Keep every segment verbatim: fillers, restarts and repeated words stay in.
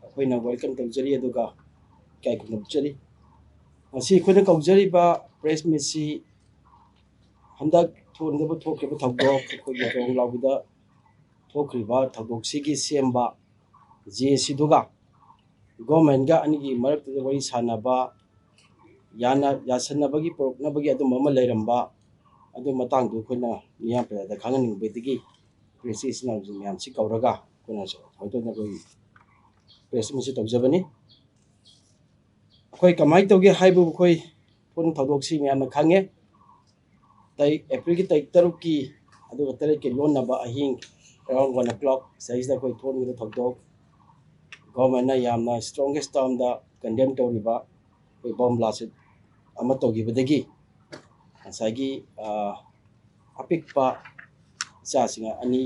ꯑꯩꯈꯣꯏꯅ welcome ꯇꯧꯖꯔꯤ, ꯑꯗꯨꯒ ꯏꯀꯥꯏ ꯈꯨꯝꯅꯕ ꯎꯠꯆꯔꯤ꯫ ꯉꯁꯤ ꯑꯩꯈꯣꯏꯅ ꯀꯧꯖꯔꯤꯕ press meetꯁꯤ ꯍꯟꯗꯛ ꯊꯣꯛꯅꯕ ꯊꯣꯛꯈꯤꯕ ꯊꯧꯗꯣꯛ, ꯑꯩꯈꯣꯏꯒꯤ ꯇꯣꯡꯂꯥꯎꯕꯤꯗ ꯊꯣꯛꯈ꯭ꯔꯤꯕ ꯊꯧꯗꯣꯛꯁꯤꯒꯤ ꯁꯦꯝꯕ JACꯗꯨꯒ governmentꯒ ꯑꯅꯤꯒꯤ ꯃꯔꯛꯇꯨꯗ ꯋꯥꯔꯤ ꯁꯥꯟꯅꯕ, ꯌꯥꯅ ꯌꯥꯁꯟꯅꯕꯒꯤ ꯄꯨꯔꯛꯅꯕꯒꯤ ꯑꯗꯨꯝꯕ ꯑꯃ ꯂꯩꯔꯝꯕ, ꯑꯗꯨ ꯃꯇꯥꯡꯗꯨ ꯑꯩꯈꯣꯏꯅ ꯃꯤꯌꯥꯝ ꯄ꯭ꯔꯖꯥꯗ ꯈꯪꯍꯟꯅꯤꯡꯕꯗꯒꯤ press ꯏꯆꯤꯟ ꯏꯅꯥꯎꯁꯤꯡ ꯃꯌꯥꯝꯁꯤ ꯀꯧꯔꯒ ꯑꯩꯈꯣꯏꯅ ꯁꯨꯃꯥꯏꯅ ꯇꯧꯗꯅ ꯑꯩꯈꯣꯏ press meetꯁꯤ ꯇꯧꯖꯕꯅꯤ꯫ ꯑꯩꯈꯣꯏ ꯀꯃꯥꯏꯅ ꯇꯧꯒꯦ ꯍꯥꯏꯕꯕꯨ ꯑꯩꯈꯣꯏ ꯊꯣꯛꯄ ꯊꯧꯗꯣꯛꯁꯤ ꯃꯌꯥꯝꯅ ꯈꯪꯉꯦ꯫ ꯇꯥꯔꯤꯛ, Aprilꯒꯤ ꯇꯥꯔꯤꯛ ꯇꯔꯨꯛꯀꯤ ꯑꯗꯨꯒ ꯇꯔꯦꯠꯀꯤ ꯂꯣꯟꯅꯕ ꯑꯍꯤꯡ around one o'clock ꯁꯤꯗꯩꯁꯤꯗ ꯑꯩꯈꯣꯏ ꯊꯣꯛꯈꯤꯕ ꯊꯧꯗꯣꯛ, governmentꯅ ꯌꯥꯝꯅ strongest termꯗ condemn ꯇꯧꯔꯤꯕ ꯑꯩꯈꯣꯏ bomb blast ꯑꯃ ꯇꯧꯈꯤꯕꯗꯒꯤ ꯉꯁꯥꯏꯒꯤ, ꯑ, ꯑꯄꯤꯛꯄ ꯏꯆꯥꯁꯤꯡ ꯑꯅꯤ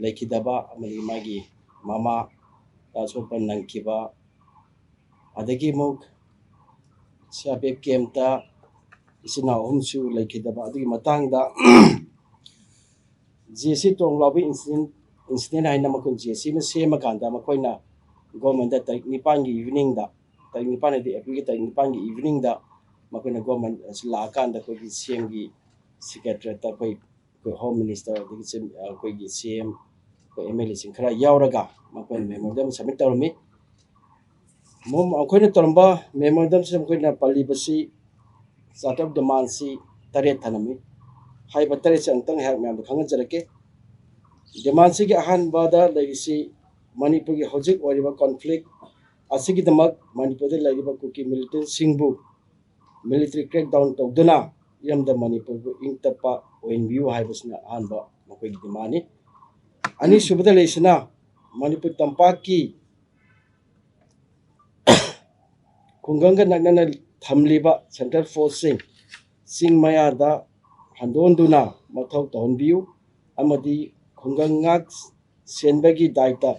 ꯂꯩꯈꯤꯗꯕ ꯑꯃꯗꯤ ꯃꯥꯒꯤ ꯃꯃꯥ ꯑꯁꯣꯛꯄ ꯅꯪꯈꯤꯕ, ꯑꯗꯒꯤ ꯑꯃꯨꯛ CRPF campꯇ ꯏꯆꯤꯟ ꯏꯅꯥꯎ ꯑꯍꯨꯝꯁꯨ ꯂꯩꯈꯤꯗꯕ, ꯑꯗꯨꯒꯤ ꯃꯇꯥꯡꯗ JAC ꯇꯣꯡꯂꯥꯎꯕꯤ incident, incident ꯍꯥꯏꯅ ꯃꯈꯣꯏ JAC ꯑꯃ ꯁꯦꯝꯃꯀꯥꯟꯗ ꯃꯈꯣꯏꯅ governmentꯗ ꯇꯥꯔꯤꯛ ꯅꯤꯄꯥꯟꯒꯤ eveningꯗ, ꯇꯥꯔꯤꯛ ꯅꯤꯄꯥꯟ ꯍꯥꯏꯗꯤ Aprilꯒꯤ ꯇꯥꯔꯤꯛ ꯅꯤꯄꯥꯟꯒꯤ eveningꯗ ꯃꯈꯣꯏꯅ government ꯑꯁꯤ ꯂꯥꯛꯑꯀꯥꯟꯗ ꯑꯩꯈꯣꯏꯒꯤ CMꯒꯤ secretariatꯇ ꯑꯩꯈꯣꯏ, ꯑꯩꯈꯣꯏ Home Minister ꯑꯗꯒꯤ ꯆꯤꯞ-, ꯑꯩꯈꯣꯏꯒꯤ CM, ꯑꯩꯈꯣꯏ MLAꯁꯤꯡ ꯈꯔ ꯌꯥꯎꯔꯒ ꯃꯈꯣꯏꯅ memorandum submit ꯇꯧꯔꯝꯃꯤ꯫ ꯃꯣ-, ꯑꯩꯈꯣꯏꯅ ꯇꯧꯔꯝꯕ memorandumꯁꯤꯗ ꯃꯈꯣꯏꯅ ꯄꯜꯂꯤꯕꯁꯤ, charter of demandꯁꯤ ꯇꯔꯦꯠ ꯊꯅꯝꯃꯤ꯫ ꯍꯥꯏꯔꯤꯕ ꯇꯔꯦꯠꯁꯤ ꯑꯃꯨꯛꯇꯪ ꯑꯩꯍꯥꯛ ꯃꯌꯥꯝꯗ ꯈꯪꯍꯟꯖꯔꯛꯀꯦ꯫ Demandꯁꯤꯒꯤ ꯑꯍꯥꯟꯕꯗ ꯂꯩꯔꯤꯁꯤ ꯃꯅꯤꯄꯨꯔꯒꯤ ꯍꯧꯖꯤꯛ ꯑꯣꯏꯔꯤꯕ conflict ꯑꯁꯤꯒꯤꯗꯃꯛ ꯃꯅꯤꯄꯨꯔꯗ ꯂꯩꯔꯤꯕ ꯀꯨꯀꯤ militantꯁꯤꯡꯕꯨ military crackdown ꯇꯧꯗꯨꯅ ꯏꯔꯝꯗꯝ ꯃꯅꯤꯄꯨꯔꯕꯨ ꯏꯪ ꯇꯞꯄ ꯑꯣꯏꯍꯟꯕꯤꯌꯨ ꯍꯥꯏꯕꯁꯤꯅ ꯑꯍꯥꯟꯕ ꯃꯈꯣꯏꯒꯤ demandꯅꯤ꯫ ꯑꯅꯤꯁꯨꯕꯗ ꯂꯩꯔꯤꯁꯤꯅ ꯃꯅꯤꯄꯨꯔ ꯇꯝꯄꯥꯛꯀꯤ ꯈꯨꯡꯒꯪꯒ ꯅꯛꯅꯅ ꯊꯝꯂꯤꯕ central forceꯁꯤꯡ ꯆꯤꯡ ꯃꯌꯥꯗ ꯍꯟꯗꯣꯛꯍꯟꯗꯨꯅ ꯃꯊꯧ ꯇꯧꯍꯟꯕꯤꯌꯨ ꯑꯃꯗꯤ ꯈꯨꯡꯒꯪ ꯉꯥꯛ ꯁꯦꯟꯕꯒꯤ ꯗꯥꯏꯇ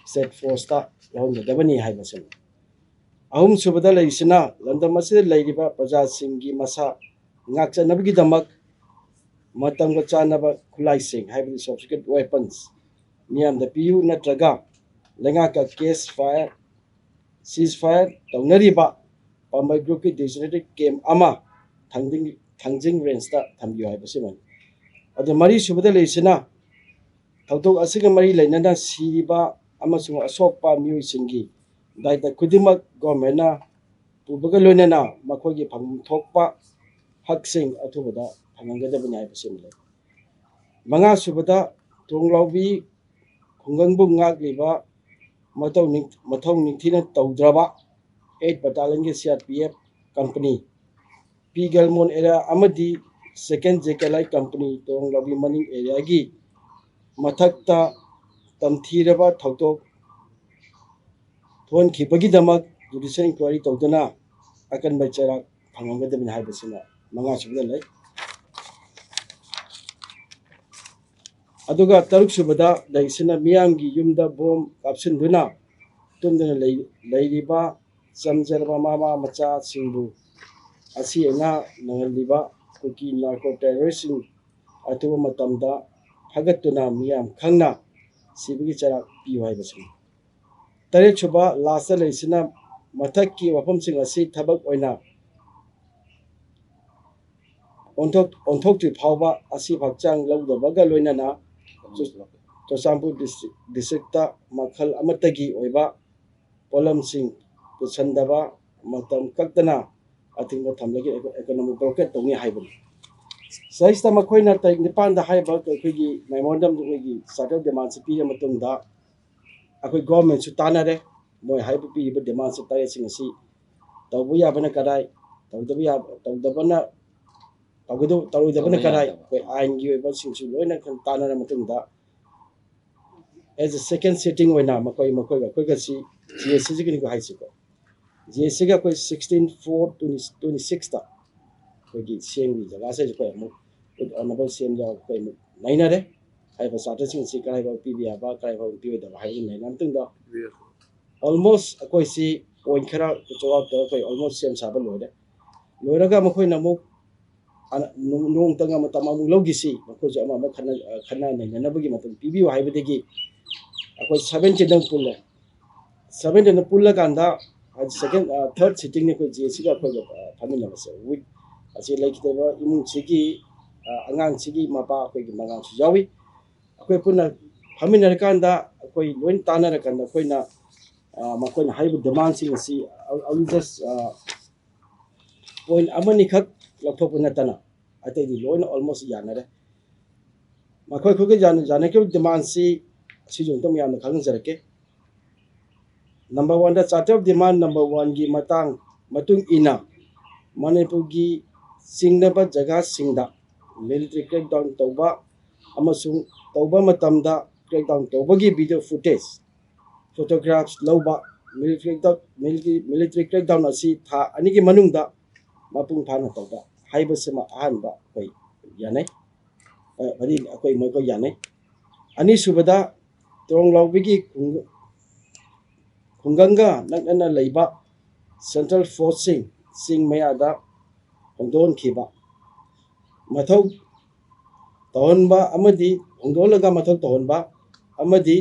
state forceꯇ ꯂꯧꯍꯟꯒꯗꯕꯅꯤ ꯍꯥꯏꯕꯁꯤꯅꯤ꯫ ꯑꯍꯨꯝꯁꯨꯕꯗ ꯂꯩꯔꯤꯁꯤꯅ ꯂꯝꯗꯝ ꯑꯁꯤꯗ ꯂꯩꯔꯤꯕ ꯄ꯭ꯔꯖꯥꯁꯤꯡꯒꯤ ꯃꯁꯥ ꯉꯥꯛꯆꯅꯕꯒꯤꯗꯃꯛ ꯃꯇꯝꯒ ꯆꯥꯟꯅꯕ ꯈꯨꯠꯂꯥꯏꯁꯤꯡ, ꯍꯥꯏꯕꯗꯤ sophisticated weapons, ꯃꯤꯌꯥꯝꯗ ꯄꯤꯌꯨ, ꯅꯠꯇ꯭ꯔꯒ ꯂꯩꯉꯥꯛꯀ ꯀꯦꯁ ꯐꯥꯏꯌꯔ ꯁꯤꯖ ꯐꯥꯏꯌꯔ ꯇꯧꯅꯔꯤꯕ ꯄꯥꯝꯕꯩ ꯒ꯭ꯔꯨꯞꯀꯤ ꯗꯤꯁꯤꯖꯟꯗꯤ ꯀꯦꯝ ꯑꯃ ꯊꯥꯡꯖꯤꯡ ꯊꯥꯡꯖꯤꯡ ꯔꯦꯟꯖꯇ ꯊꯝꯕꯤꯌꯨ ꯍꯥꯏꯕꯁꯤꯃꯅꯤ꯫ ꯑꯗꯨ ꯃꯔꯤꯁꯨꯕꯗ ꯂꯩꯔꯤꯁꯤꯅ ꯊꯧꯗꯣꯛ ꯑꯁꯤꯒ ꯃꯔꯤ ꯂꯩꯅꯅ ꯁꯤꯔꯤꯕ ꯑꯃꯁꯨꯡ ꯑꯁꯣꯛꯄ ꯃꯤꯑꯣꯏꯁꯤꯡꯒꯤ ꯗꯥꯏꯇ ꯈꯨꯗꯤꯡꯃꯛ ꯒꯣꯔꯃꯦꯟꯅ ꯄꯨꯕꯒ ꯂꯣꯏꯅꯅ ꯃꯈꯣꯏꯒꯤ ꯐꯪꯐꯝ ꯊꯣꯛꯄ ꯍꯛꯁꯤꯡ ꯑꯊꯨꯕꯗ ꯐꯪꯍꯟꯒꯗꯕꯅꯤ ꯍꯥꯏꯕꯁꯤꯃ ꯂꯩ꯫ ꯃꯉꯥꯁꯨꯕꯗ ꯊꯣꯡꯂꯥꯎꯕꯤ ꯈꯨꯡꯒꯪꯕꯨ ꯉꯥꯛꯂꯤꯕ ꯃꯊꯧ ꯅꯤꯡ- ꯃꯊꯧ ꯅꯤꯡꯊꯤꯅ ꯇꯧꯗ꯭ꯔꯕ ꯑꯩꯠ ꯕꯇꯥꯂꯤꯌꯟꯒꯤ C R P F company, P Gelmol area ꯑꯃꯗꯤ second J K L I company ꯇꯣꯡꯂꯕꯤ ꯃꯅꯤꯡ ꯑꯦꯔꯤꯌꯥꯒꯤ ꯃꯊꯛꯇ ꯇꯝꯊꯤꯔꯕ ꯊꯧꯗꯣꯛ ꯊꯣꯛꯍꯟꯈꯤꯕꯒꯤꯗꯃꯛ ꯖꯨꯗꯤꯁꯤꯌꯦꯜ ꯏꯟꯀ꯭ꯋꯥꯏꯔꯤ ꯇꯧꯗꯨꯅ ꯑꯀꯟꯕ ꯆꯩꯔꯥꯛ ꯐꯪꯍꯟꯒꯗꯕꯅꯤ ꯍꯥꯏꯕꯁꯤꯅ ꯃꯉꯥꯁꯨꯕꯗ ꯂꯩ꯫ ꯑꯗꯨꯒ ꯇꯔꯨꯛꯁꯨꯕꯗ ꯂꯩꯔꯤꯁꯤꯅ ꯃꯤꯌꯥꯝꯒꯤ ꯌꯨꯝꯗ ꯕꯣꯝ ꯀꯥꯞꯁꯤꯟꯗꯨꯅ ꯇꯨꯝꯗꯨꯅ ꯂꯩ- ꯂꯩꯔꯤꯕ ꯆꯝꯖꯔꯕ ꯃꯃꯥ ꯃꯆꯥꯁꯤꯡꯕꯨ ꯑꯁꯤ ꯑꯅꯥ ꯅꯪꯍꯜꯂꯤꯕ ꯀꯨꯀꯤ ꯅꯥꯔꯀꯣ ꯇꯦꯔꯣꯔꯤꯁꯁꯤꯡ ꯑꯊꯨꯕ ꯃꯇꯝꯗ ꯐꯒꯠꯇꯨꯅ ꯃꯤꯌꯥꯝ ꯈꯪꯅ ꯁꯤꯕꯒꯤ ꯆꯩꯔꯥꯛ ꯄꯤꯌꯨ ꯍꯥꯏꯕꯁꯤꯅꯤ꯫ ꯇꯔꯦꯠꯁꯨꯕ ꯂꯥꯁꯇ ꯂꯩꯔꯤꯁꯤꯅ ꯃꯊꯛꯀꯤ ꯋꯥꯐꯝꯁꯤꯡ ꯑꯁꯤ ꯊꯕꯛ ꯑꯣꯏꯅ ꯑꯣꯟꯊꯣꯛ- ꯑꯣꯟꯊꯣꯛꯇ꯭ꯔꯤ ꯐꯥꯎꯕ ꯑꯁꯤ ꯍꯛꯆꯥꯡ ꯂꯧꯗꯕꯒ ꯂꯣꯏꯅꯅ ꯆꯨ- ꯆꯨꯔꯆꯥꯟꯄꯨꯔ ꯗꯤꯁꯇ꯭ꯔꯤꯛ- ꯗꯤꯁꯇ꯭ꯔꯤꯛꯇ ꯃꯈꯜ ꯑꯃꯠꯇꯒꯤ ꯑꯣꯏꯕ ꯄꯣꯠꯂꯝꯁꯤꯡ ꯄꯨꯁꯤꯟꯗꯕ ꯃꯇꯝ ꯀꯛꯇꯅ ꯑꯊꯤꯡꯕ ꯊꯝꯂꯒ ꯏꯀꯣ- ꯏꯀꯣꯅꯣꯃꯤꯛ ꯕ꯭ꯂꯣꯀꯦꯠ ꯇꯧꯅꯤ ꯍꯥꯏꯕꯅꯤ꯫ ꯁꯤꯗꯩꯁꯤꯗ ꯃꯈꯣꯏꯅ ꯇꯥꯔꯤꯛ ꯅꯤꯄꯥꯟꯗ ꯍꯥꯏꯔꯤꯕ ꯑꯩꯈꯣꯏꯒꯤ ꯃꯦꯃꯣꯔꯦꯟꯗꯝ ꯑꯩꯈꯣꯏꯒꯤ ꯆꯥꯔꯇꯔ ꯗꯤꯃꯥꯟꯁꯤ ꯄꯤꯔ ꯃꯇꯨꯡꯗ ꯑꯩꯈꯣꯏ ꯒꯣꯔꯃꯦꯟꯁꯨ ꯇꯥꯟꯅꯔꯦ꯫ ꯃꯣꯏ ꯍꯥꯏꯔꯤꯕ ꯄꯤꯔꯤꯕ ꯗꯤꯃꯥꯟꯁꯤ ꯇꯔꯦꯠꯁꯤꯡ ꯑꯁꯤ ꯇꯧꯕ ꯌꯥꯕꯅ ꯀꯗꯥꯏ, ꯇꯧꯗꯕ ꯌꯥꯕ, ꯇꯧꯗꯕꯅ, ꯇꯧꯒꯗꯧ-, ꯇꯧꯔꯣꯏꯗꯕꯅ ꯇꯧꯕ ꯀꯗꯥꯏ, ꯌꯥꯗꯕ꯫ ꯑꯩꯈꯣꯏ ꯑꯥꯏꯟꯒꯤ ꯑꯣꯏꯕꯁꯤꯡꯁꯨ ꯂꯣꯏꯅ ꯈꯟ-, ꯇꯥꯟꯅꯔ ꯃꯇꯨꯡꯗ, as a second sitting ꯑꯣꯏꯅ ꯃꯈꯣꯏ, ꯃꯈꯣꯏꯒ ꯑꯩꯈꯣꯏꯒꯁꯤ ꯖꯤ ꯑꯦꯁ ꯁꯤꯁꯤꯒꯤꯅꯤꯀꯣ ꯍꯥꯏꯁꯤꯀꯣ, ꯖꯤ ꯑꯦꯁ ꯁꯤꯒ ꯑꯩꯈꯣꯏ ꯁꯤꯛꯁꯇꯤꯟ ꯐꯣꯔ ꯇ꯭ꯋꯦꯟꯇꯤ ꯁꯤꯛꯁꯇ ꯑꯩꯈꯣꯏꯒꯤ ꯁꯤ ꯑꯦꯝꯒꯤ ꯖꯒꯥꯁꯤꯗ ꯑꯩꯈꯣꯏ ꯑꯃꯨꯛ ꯑꯣꯅꯔꯦꯕꯜ ꯁꯤ ꯑꯦꯝꯗ ꯑꯩꯈꯣꯏ ꯑꯃꯨꯛ ꯅꯩꯅꯔꯦ꯫ ꯍꯥꯏꯔꯤꯕ ꯆꯥꯔꯇꯔꯁꯤꯡ ꯑꯁꯤ ꯀꯗꯥꯏꯐꯥꯎ ꯄꯤꯕ ꯌꯥꯕ, ꯀꯗꯥꯏꯐꯥꯎ ꯄꯤꯔꯣꯏꯗꯕ ꯍꯥꯏꯕꯗꯨ ꯅꯩꯅꯔ ꯃꯇꯨꯡꯗ, almost ꯑꯩꯈꯣꯏꯁꯤ ꯄꯣꯏꯟ ꯈꯔ ꯆꯥꯎꯔꯥꯛꯇ ꯑꯩꯈꯣꯏ almost ꯁꯦꯝ ꯁꯥꯕ ꯂꯣꯏꯔꯦ꯫ ꯂꯣꯏꯔꯒ ꯃꯈꯣꯏꯅ ꯑꯃꯨꯛ ꯑꯅ-, ꯅꯣꯡ-, ꯅꯣꯡꯃꯇꯪꯒ ꯃꯇꯝ ꯑꯃꯨꯛ ꯂꯧꯈꯤꯁꯤ, ꯃꯈꯣꯏꯁꯨ ꯑꯃ ꯑꯃ ꯈꯟꯅ-, ꯑ, ꯈꯟꯅ ꯅꯩꯅꯅꯕꯒꯤ ꯃꯇꯝ ꯄꯤꯕꯤꯌꯨ ꯍꯥꯏꯕꯗꯒꯤ ꯑꯩꯈꯣꯏ ꯁꯚꯦꯟꯇꯤꯟ ꯑꯃ ꯄꯨꯜꯂꯦ꯫ ꯁꯚꯦꯟꯇꯤꯟ ꯄꯨꯜꯂꯀꯥꯟꯗ ꯍꯥꯏꯗꯤ ꯁꯦꯀꯦꯟ ꯊꯥꯔꯠ ꯁꯤꯇꯤꯡꯅꯤ ꯑꯩꯈꯣꯏ ꯖꯤ ꯑꯦꯁ ꯁꯤꯒ ꯑꯩꯈꯣꯏꯒ ꯐꯝꯃꯤꯟꯅꯕꯁꯦ꯫ ꯋꯤꯛ ꯑꯁꯤ ꯂꯩꯈꯤꯗꯕ ꯏꯃꯨꯡꯁꯤꯒꯤ ꯑꯉꯥꯡꯁꯤꯒꯤ ꯃꯄꯥ ꯑꯩꯈꯣꯏꯒꯤ ꯃꯉꯥꯡꯁꯨ ꯌꯥꯎꯏ꯫ ꯑꯩꯈꯣꯏ ꯄꯨꯟꯅ ꯐꯝꯃꯤꯟꯅꯔꯀꯥꯟꯗ ꯑꯩꯈꯣꯏ ꯂꯣꯏ ꯇꯥꯟꯅꯔꯀꯥꯟꯗ ꯑꯩꯈꯣꯏꯅ ꯃꯈꯣꯏꯅ ꯍꯥꯏꯔꯤꯕ ꯗꯤꯃꯥꯟꯁꯤꯡ ꯑꯁꯤ ꯖꯁ ꯄꯣꯏꯟ ꯑꯃꯅꯤꯈꯛ ꯂꯧꯊꯣꯛꯄ ꯅꯠꯇꯅ ꯑꯇꯩꯗꯤ ꯂꯣꯏꯅ ꯑꯣꯜꯃꯣꯁ ꯌꯥꯅꯔꯦ꯫ ꯃꯈꯣꯏ ꯑꯩꯈꯣꯏꯒ ꯌꯥꯅꯈꯤꯕ ꯗꯤꯃꯥꯟꯁꯤ ꯑꯁꯤꯁꯨ ꯑꯃꯨꯛꯇꯪ ꯃꯌꯥꯝꯅ ꯈꯪꯍꯟꯖꯔꯛꯀꯦ꯫ ꯅꯝꯕꯔ ꯋꯥꯟꯗ ꯆꯥꯔꯇꯔ ꯑꯣꯐ ꯗꯤꯃꯥꯟ ꯅꯝꯕꯔ ꯋꯥꯟꯒꯤ ꯃꯇꯥꯡ ꯃꯇꯨꯡ ꯏꯟꯅ ꯃꯅꯤꯄꯨꯔꯒꯤ ꯆꯤꯡꯅꯕ ꯖꯒꯥꯁꯤꯡꯗ ꯃꯤꯂꯤꯇꯔꯤ ꯀ꯭ꯔꯦꯛꯗꯥꯎꯟ ꯇꯧꯕ ꯑꯃꯁꯨꯡ ꯇꯧꯕ ꯃꯇꯝꯗ ꯀ꯭ꯔꯦꯛꯗꯥꯎꯟ ꯇꯧꯕꯒꯤ ꯚꯤꯗꯤꯑꯣ ꯐꯨꯇꯦꯖ, ꯐꯣꯇꯣꯒ꯭ꯔꯥꯐꯁ ꯂꯧꯕ, ꯃꯤꯂꯤꯇꯔꯤ ꯃꯤꯂꯤꯇꯔꯤ ꯀ꯭ꯔꯦꯛꯗꯥꯎꯟ ꯑꯁꯤ ꯊꯥ ꯑꯅꯤꯒꯤ ꯃꯅꯨꯡꯗ ꯃꯄꯨꯡ ꯐꯥꯅ ꯇꯧꯕ ꯍꯥꯏꯕꯁꯤꯃ ꯑꯍꯥꯟꯕ ꯑꯩꯈꯣꯏ ꯌꯥꯅꯩ꯫ ꯍꯥꯏꯗꯤ ꯑꯩꯈꯣꯏ ꯃꯈꯣꯏ ꯌꯥꯅꯩ꯫ ꯑꯅꯤꯁꯨꯕꯗ ꯇꯣꯡꯂꯥꯎꯕꯤꯒꯤ ꯈꯨꯡꯒꯪꯒ ꯅꯛꯅꯅ ꯂꯩꯕ ꯁꯦꯟꯇ꯭ꯔꯦꯜ ꯐꯣꯔꯁꯁꯤꯡ ꯆꯤꯡ ꯃꯌꯥꯗ ꯍꯣꯡꯗꯣꯛꯍꯟꯈꯤꯕ, ꯃꯊꯧ ꯇꯧꯍꯟꯕ ꯑꯃꯗꯤ ꯍꯣꯡꯗꯣꯛꯍꯜꯂꯒ ꯃꯊꯧ ꯇꯧꯍꯟꯕ ꯑꯃꯗꯤ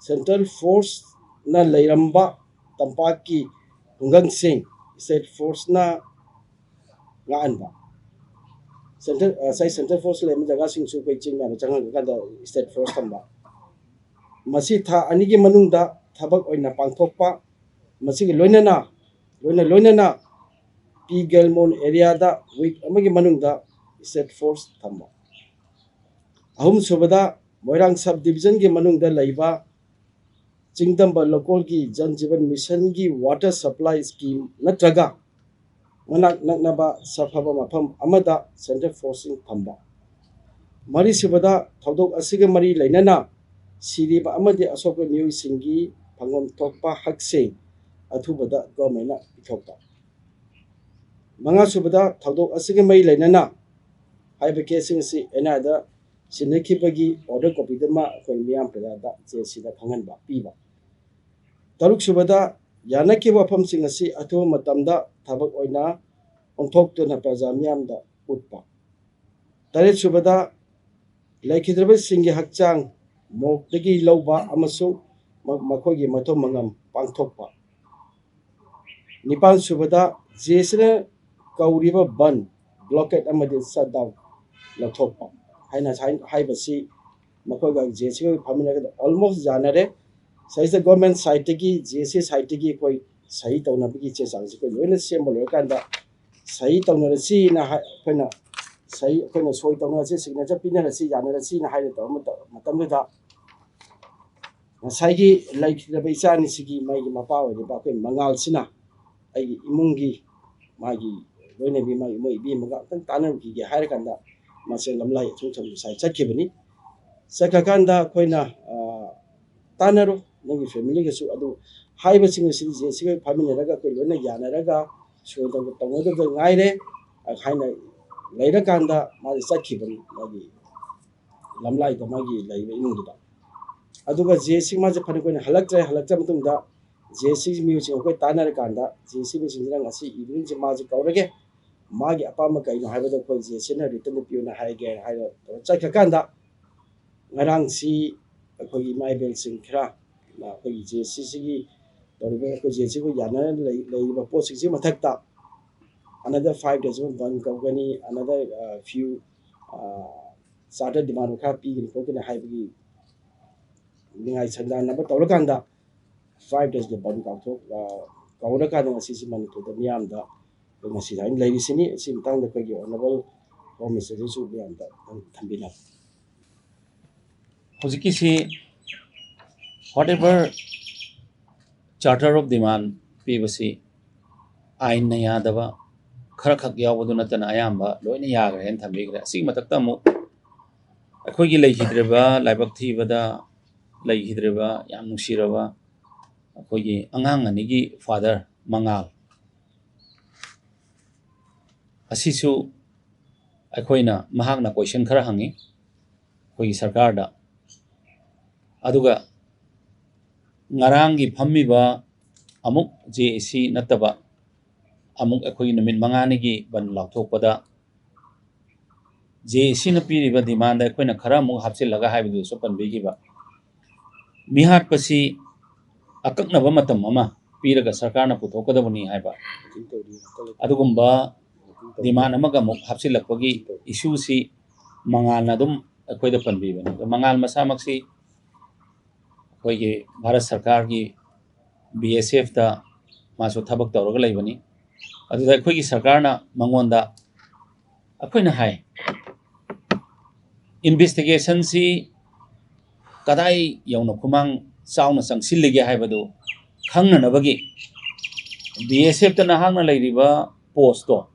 ꯁꯦꯟꯇ꯭ꯔꯦꯜ ꯐꯣꯔꯁꯅ ꯂꯩꯔꯝꯕ ꯇꯝꯄꯥꯛꯀꯤ ꯈꯨꯡꯒꯪꯁꯤꯡ ꯁ꯭ꯇꯦꯠ ꯐꯣꯔꯁꯅ ꯉꯥꯛꯍꯟꯕ꯫ ꯁꯦꯟꯇ꯭ꯔꯦꯜ ꯉꯁꯥꯏ ꯁꯦꯟꯇ꯭ꯔꯦꯜ ꯐꯣꯔꯁ ꯂꯩꯔꯝꯕ ꯖꯒꯥꯁꯤꯡꯁꯨ ꯑꯩꯈꯣꯏ ꯆꯤꯡ ꯃꯌꯥꯗ ꯆꯪꯍꯟꯈ꯭ꯔꯀꯥꯟꯗ ꯁ꯭ꯇꯦꯠ ꯐꯣꯔꯁ ꯊꯝꯕ꯫ ꯃꯁꯤ ꯊꯥ ꯑꯅꯤꯒꯤ ꯃꯅꯨꯡꯗ ꯊꯕꯛ ꯑꯣꯏꯅ ꯄꯥꯡꯊꯣꯛꯄ꯫ ꯃꯁꯤꯒꯤ ꯂꯣꯏꯅꯅ ꯂꯣꯏꯅ ꯂꯣꯏꯅꯅ ꯄꯤ ꯒꯦꯜꯃꯣꯟ ꯑꯦꯔꯤꯌꯥꯗ ꯋꯤꯛ ꯑꯃꯒꯤ ꯃꯅꯨꯡꯗ ꯁ꯭ꯇꯦꯠ ꯐꯣꯔꯁ ꯊꯝꯕ꯫ ꯑꯍꯨꯝꯁꯨꯕꯗ ꯃꯣꯏꯔꯥꯡ ꯁꯕ ꯗꯤꯕꯤꯖꯟꯒꯤ ꯃꯅꯨꯡꯗ ꯂꯩꯕ ꯆꯤꯡꯗꯝꯕ ꯂꯧꯀꯣꯜꯒꯤ ꯖꯜ ꯖꯤꯕꯟ ꯃꯤꯁꯟꯒꯤ ꯋꯥꯇꯔ ꯁꯄ꯭ꯂꯥꯏ ꯁ꯭ꯀꯤꯝ ꯅꯠꯇ꯭ꯔꯒ ꯃꯅꯥꯛ ꯅꯛꯅꯕ ꯁꯥꯐꯕ ꯃꯐꯝ ꯑꯃꯗ ꯁꯦꯟꯇ꯭ꯔꯦꯜ ꯐꯣꯔꯁꯁꯤꯡ ꯊꯝꯕ꯫ ꯃꯔꯤꯁꯨꯕꯗ ꯊꯧꯗꯣꯛ ꯑꯁꯤꯒ ꯃꯔꯤ ꯂꯩꯅꯅ ꯁꯤꯔꯤꯕ ꯑꯃꯗꯤ ꯑꯁꯣꯛꯄ ꯃꯤꯑꯣꯏꯁꯤꯡꯒꯤ ꯐꯪꯐꯝ ꯊꯣꯛꯄ ꯍꯛꯁꯤꯡ ꯑꯊꯨꯕꯗ ꯒꯣꯔꯃꯦꯟꯅ ꯄꯤꯊꯣꯛꯄ꯫ ꯃꯉꯥꯁꯨꯕꯗ ꯊꯧꯗꯣꯛ ꯑꯁꯤꯒ ꯃꯔꯤ ꯂꯩꯅꯅ ꯍꯥꯏꯔꯤꯕ ꯀꯦꯁꯁꯤꯡ ꯑꯁꯤ ꯑꯦꯟ ꯑꯥꯏ ꯑꯦꯗ ꯁꯤꯟꯅꯈꯤꯕꯒꯤ ꯑꯣꯔꯗꯔ ꯀꯣꯄꯤꯗꯨꯃ ꯑꯩꯈꯣꯏ ꯃꯤꯌꯥꯝ ꯄ꯭ꯔꯖꯥꯗ ꯖꯦ ꯁꯤꯗ ꯈꯪꯍꯟꯕ ꯄꯤꯕ꯫ ꯇꯔꯨꯛꯁꯨꯕꯗ ꯌꯥꯅꯈꯤꯕ ꯋꯥꯐꯝꯁꯤꯡ ꯑꯁꯤ ꯑꯊꯨꯕ ꯃꯇꯝꯗ ꯊꯕꯛ ꯑꯣꯏꯅ ꯑꯣꯟꯊꯣꯛꯇꯨꯅ ꯄ꯭ꯔꯖꯥ ꯃꯤꯌꯥꯝꯗ ꯎꯠꯄ꯫ ꯇꯔꯦꯠꯁꯨꯕꯗ ꯂꯩꯈꯤꯗ꯭ꯔꯕꯁꯤꯡꯒꯤ ꯍꯛꯆꯥꯡ ꯃꯣꯔꯒꯇꯒꯤ ꯂꯧꯕ ꯑꯃꯁꯨꯡ ꯃ-, ꯃꯈꯣꯏꯒꯤ ꯃꯊꯧ ꯃꯉꯝ ꯄꯥꯡꯊꯣꯛꯄ꯫ ꯅꯤꯄꯥꯟ ꯁꯨꯕꯗ, ꯖꯦ ꯑꯦ ꯁꯤꯅ ꯀꯧꯔꯤꯕ ꯕꯟ, ꯕ꯭ꯂꯣꯀꯦꯠ ꯑꯃꯗꯤ ꯁꯠ ꯗꯥꯎꯟ ꯂꯧꯊꯣꯛꯄ ꯍꯥꯏꯅ ꯍꯥꯏ-, ꯍꯥꯏꯕꯁꯤ ꯃꯈꯣꯏꯒ ꯖꯦ ꯑꯦ ꯁꯤꯒ ꯐꯝꯃꯤꯟꯅꯔꯒ ꯑꯣꯜꯃꯣꯁ ꯌꯥꯅꯔꯦ꯫ ꯁꯤꯗꯩꯁꯤꯗ ꯒꯣꯔꯃꯦꯟ ꯁꯥꯏꯠꯇꯒꯤ, ꯖꯦ ꯑꯦ ꯁꯤ ꯁꯥꯏꯠꯇꯒꯤ ꯑꯩꯈꯣꯏ ꯁꯍꯤ ꯇꯧꯅꯕꯒꯤ ꯆꯦ ꯆꯥꯡꯁꯤ ꯑꯩꯈꯣꯏ ꯂꯣꯏꯅ ꯁꯦꯝꯕ ꯂꯣꯏꯔꯀꯥꯟꯗ ꯁꯍꯤ ꯇꯧꯅꯔꯁꯤꯅ ꯍꯥꯏ-, ꯑꯩꯈꯣꯏꯅ ꯁꯍꯤ, ꯑꯩꯈꯣꯏꯅ ꯁꯣꯏ ꯇꯧꯅꯔꯁꯤ, ꯁꯤꯒꯅꯦꯆꯔ ꯄꯤꯅꯔꯁꯤ, ꯌꯥꯅꯔꯁꯤꯅ ꯍꯥꯏꯅ ꯇꯧꯔ ꯃꯇꯝ-, ꯃꯇꯝꯗꯨꯗ ꯉꯁꯥꯏꯒꯤ ꯂꯩꯈꯤꯗ꯭ꯔꯕ ꯏꯆꯥ ꯑꯅꯤꯁꯤꯒꯤ ꯃꯥꯒꯤ ꯃꯄꯥ ꯑꯣꯏꯔꯤꯕ ꯑꯩꯈꯣꯏ ꯃꯉꯥꯜꯁꯤꯅ ꯑꯩꯒꯤ ꯏꯃꯨꯡꯒꯤ ꯃꯥꯒꯤ ꯂꯣꯏꯅꯕꯤ, ꯃꯥꯒꯤ ꯃꯣꯏ ꯏꯕꯦꯝꯃꯒ ꯑꯝꯇꯪ ꯇꯥꯟꯅꯔꯨꯈꯤꯒꯦ ꯍꯥꯏꯔꯀꯥꯟꯗ ꯃꯥꯁꯦ ꯂꯝꯂꯥꯏ ꯑꯊꯣꯡ ꯊꯣꯡ ꯉꯁꯥꯏ ꯆꯠꯈꯤꯕꯅꯤ꯫ ꯆꯠꯈ꯭ꯔꯀꯥꯟꯗ ꯑꯩꯈꯣꯏꯅ, ꯑ, ꯇꯥꯟꯅꯔꯣ ꯅꯪꯒꯤ ꯐꯦꯃꯤꯂꯤꯒꯁꯨ, ꯑꯗꯨ ꯍꯥꯏꯕꯁꯤꯡ ꯑꯁꯤꯗꯤ ꯖꯦ ꯑꯦ ꯁꯤꯒ ꯐꯥꯃꯤꯟꯅꯔꯒ ꯑꯩꯈꯣꯏ ꯂꯣꯏꯅ ꯌꯥꯅꯔꯒ ꯁꯣꯏ ꯇꯧ-, ꯇꯧꯅꯗꯕꯗ ꯉꯥꯏꯔꯦ ꯍꯥꯏꯅ ꯂꯩꯔꯀꯥꯟꯗ ꯃꯥꯁꯦ ꯆꯠꯈꯤꯕꯅꯤ ꯃꯥꯒꯤ ꯂꯝꯂꯥꯏꯗ, ꯃꯥꯒꯤ ꯂꯩꯔꯤꯕ ꯏꯃꯨꯡꯗꯨꯗ꯫ ꯑꯗꯨꯒ ꯖꯦ ꯑꯦ ꯁꯤ ꯃꯥꯁꯦ ꯐꯅ ꯀꯨꯏꯅ ꯍꯜꯂꯛꯇ꯭ꯔꯦ꯫ ꯍꯜꯂꯛꯇ꯭ꯔ ꯃꯇꯨꯡꯗ ꯖꯦ ꯑꯦ ꯁꯤ ꯃꯤꯑꯣꯏꯁꯤꯡ ꯑꯩꯈꯣꯏ ꯇꯥꯟꯅꯔꯀꯥꯟꯗ ꯖꯦ ꯑꯦ ꯁꯤ ꯃꯤꯁꯤꯡꯁꯤꯅ ꯉꯁꯤ ꯏꯚꯤꯅꯤꯡꯁꯦ ꯃꯥꯁꯦ ꯀꯧꯔꯒꯦ, ꯃꯥꯒꯤ ꯑꯄꯥꯝꯕ ꯀꯩꯅꯣ ꯍꯥꯏꯕꯗꯣ ꯑꯩꯈꯣꯏ ꯖꯦ ꯑꯦ ꯁꯤꯅ ꯔꯤꯇꯟꯗ ꯄꯤꯌꯨꯅ ꯍꯥꯏꯒꯦ ꯍꯥꯏꯔ ꯇꯧꯔ ꯆꯠꯈ꯭ꯔꯀꯥꯟꯗ ꯉꯔꯥꯡꯁꯤ ꯑꯩꯈꯣꯏꯒꯤ ꯏꯃꯥ ꯏꯕꯦꯜꯁꯤꯡ ꯈꯔ ꯑꯩꯈꯣꯏꯒꯤ ꯖꯦ ꯑꯦ ꯁꯤꯁꯤꯒꯤ ꯇꯧꯔꯤꯕ ꯑꯩꯈꯣꯏ ꯖꯦ ꯑꯦ ꯁꯤꯕꯨ ꯌꯥꯅ ꯂꯩ-, ꯂꯩꯔꯤꯕ ꯄꯣꯠꯁꯤꯡꯁꯤ ꯃꯊꯛꯇ another five days ꯑꯃ ꯕꯟ ꯀꯧꯒꯅꯤ, another, uh, few, uh, charter demand ꯈꯔ ꯄꯤꯒꯅꯤ ꯈꯣꯠꯀꯅꯤ ꯍꯥꯏꯕꯒꯤ ꯅꯤꯡꯉꯥꯏ ꯁꯪꯗꯥꯟꯅꯕ ꯇꯧꯔꯀꯥꯟꯗ five days ꯕꯟ ꯀꯥꯎꯊꯣꯛ-, ꯑ, ꯀꯧꯔꯀꯥꯟꯗ ꯉꯁꯤꯁꯤ ꯃꯅꯤꯄꯨꯔꯗ ꯃꯤꯌꯥꯝꯗ ꯑꯩꯈꯣꯏ ꯉꯁꯤ ꯁꯨꯃꯥꯏꯅ ꯂꯩꯔꯤꯁꯤꯅꯤ꯫ ꯑꯁꯤ ꯃꯇꯥꯡꯗ ꯑꯩꯈꯣꯏꯒꯤ Honourable Home Minister ꯗꯁꯨ ꯃꯤꯌꯥꯝꯗ ꯊꯝꯕꯤꯅꯕ꯫ ꯍꯧꯖꯤꯛꯀꯤꯁꯤ whatever charter of demand ꯄꯤꯕꯁꯤ ꯑꯥꯏꯟꯅ ꯌꯥꯗꯕ ꯈꯔꯈꯛ ꯌꯥꯎꯕꯗꯨ ꯅꯠꯇꯅ ꯑꯌꯥꯝꯕ ꯂꯣꯏꯅ ꯌꯥꯈ꯭ꯔꯦ ꯍꯥꯏꯅ ꯊꯝꯕꯤꯈ꯭ꯔꯦ꯫ ꯑꯁꯤꯒꯤ ꯃꯊꯛꯇ ꯑꯃꯨꯛ ꯑꯩꯈꯣꯏꯒꯤ ꯂꯩꯈꯤꯗ꯭ꯔꯤꯕ, ꯂꯥꯏꯕꯛ ꯊꯤꯕꯗ ꯂꯩꯈꯤꯗ꯭ꯔꯤꯕ, ꯌꯥꯝ ꯅꯨꯡꯁꯤꯔꯕ ꯑꯩꯈꯣꯏꯒꯤ ꯑꯉꯥꯡ ꯑꯅꯤꯒꯤ father ꯃꯉꯥꯜ ꯑꯁꯤꯁꯨ ꯑꯩꯈꯣꯏꯅ, ꯃꯍꯥꯛꯅ question ꯈꯔ ꯍꯪꯉꯤ ꯑꯩꯈꯣꯏꯒꯤ ꯁꯔꯀꯥꯔꯗ꯫ ꯑꯗꯨꯒ ꯉꯔꯥꯡꯒꯤ ꯐꯝꯃꯤꯕ ꯑꯃꯨꯛ ꯖꯦ ꯑꯦ ꯁꯤ ꯅꯠꯇꯕ ꯑꯃꯨꯛ ꯑꯩꯈꯣꯏꯒꯤ ꯅꯨꯃꯤꯠ ꯃꯉꯥꯅꯤꯒꯤ ꯕꯟ ꯂꯥꯎꯊꯣꯛꯄꯗ ꯖꯦ ꯑꯦ ꯁꯤꯅ ꯄꯤꯔꯤꯕ demand ꯑꯩꯈꯣꯏꯅ ꯈꯔ ꯑꯃꯨꯛ ꯍꯥꯞꯆꯤꯜꯂꯒ ꯍꯥꯏꯕꯗꯨꯁꯨ ꯄꯟꯕꯤꯈꯤꯕ꯫ ꯃꯤꯍꯥꯠꯄꯁꯤ ꯑꯀꯛꯅꯕ ꯃꯇꯝ ꯑꯃ ꯄꯤꯔꯒ ꯁꯔꯀꯥꯔꯅ ꯄꯨꯊꯣꯛꯀꯗꯕꯅꯤ ꯍꯥꯏꯕ ꯑꯗꯨꯒꯨꯝꯕ demand ꯑꯃꯒ ꯑꯃꯨꯛ ꯍꯥꯞꯆꯤꯜꯂꯛꯄꯒꯤ issue ꯁꯤ ꯃꯉꯥꯜꯅ ꯑꯗꯨꯝ ꯑꯩꯈꯣꯏꯗ ꯄꯟꯕꯤꯕꯅꯤ꯫ ꯑꯗꯣ ꯃꯉꯥꯜ ꯃꯁꯥꯃꯛꯁꯤ ꯑꯩꯈꯣꯏꯒꯤ ꯚꯥꯔꯠ ꯁꯔꯀꯥꯔꯒꯤ B S F ꯇ ꯃꯥꯁꯨ ꯊꯕꯛ ꯇꯧꯔꯒ ꯂꯩꯕꯅꯤ꯫ ꯑꯗꯨꯗ ꯑꯩꯈꯣꯏꯒꯤ ꯁꯔꯀꯥꯔꯅ ꯃꯉꯣꯟꯗ ꯑꯩꯈꯣꯏꯅ ꯍꯥꯏ, investigation ꯁꯤ ꯀꯗꯥꯏ ꯌꯧꯅ ꯈꯨꯃꯥꯡ ꯆꯥꯎꯅ ꯆꯪꯁꯤꯜꯂꯤꯒꯦ ꯍꯥꯏꯕꯗꯨ ꯈꯪꯅꯅꯕꯒꯤ B S F ꯇ ꯅꯍꯥꯛꯅ ꯂꯩꯔꯤꯕ post ꯇꯣ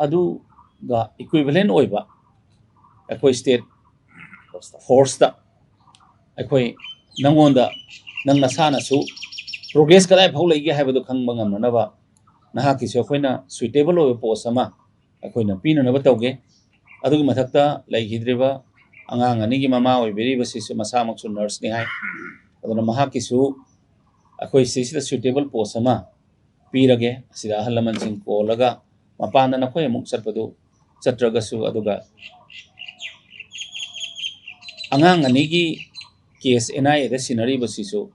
ꯑꯗꯨꯒ equivalent ꯑꯣꯏꯕ ꯑꯩꯈꯣꯏ state force ꯇ ꯑꯩꯈꯣꯏ ꯅꯪꯉꯣꯟꯗ, ꯅꯪ ꯅꯁꯥꯅꯁꯨ progress ꯀꯗꯥꯏ ꯐꯥꯎ ꯂꯩꯒꯦ ꯍꯥꯏꯕꯗꯨ ꯈꯪꯕ ꯉꯝꯅꯅꯕ ꯅꯍꯥꯛꯀꯤꯁꯨ ꯑꯩꯈꯣꯏꯅ suitable ꯑꯣꯏꯕ post ꯑꯃ ꯑꯩꯈꯣꯏꯅ ꯄꯤꯅꯅꯕ ꯇꯧꯒꯦ꯫ ꯑꯗꯨꯒꯤ ꯃꯊꯛꯇ ꯂꯩꯈꯤꯗ꯭ꯔꯤꯕ ꯑꯉꯥꯡ ꯑꯅꯤꯒꯤ ꯃꯃꯥ ꯑꯣꯏꯕꯤꯔꯤꯕꯁꯤꯁꯨ ꯃꯁꯥꯃꯛꯁꯨ nurse ꯅꯤ ꯍꯥꯏ꯫ ꯑꯗꯨꯅ ꯃꯍꯥꯛꯀꯤꯁꯨ ꯑꯩꯈꯣꯏ ꯁꯤꯁꯤꯗ suitable post ꯑꯃ ꯄꯤꯔꯒꯦ꯫ ꯑꯁꯤꯗ ꯑꯍꯜ ꯂꯃꯟꯁꯤꯡ ꯀꯣꯜꯂꯒ ꯃꯄꯥꯟꯗ ꯅꯈꯣꯏ ꯑꯃꯨꯛ ꯆꯠꯄꯗꯨ ꯆꯠꯇ꯭ꯔꯒꯁꯨ, ꯑꯗꯨꯒ ꯑꯉꯥꯡ ꯑꯅꯤꯒꯤ case N I A ꯗ ꯁꯤꯟꯅꯔꯤꯕꯁꯤꯁꯨ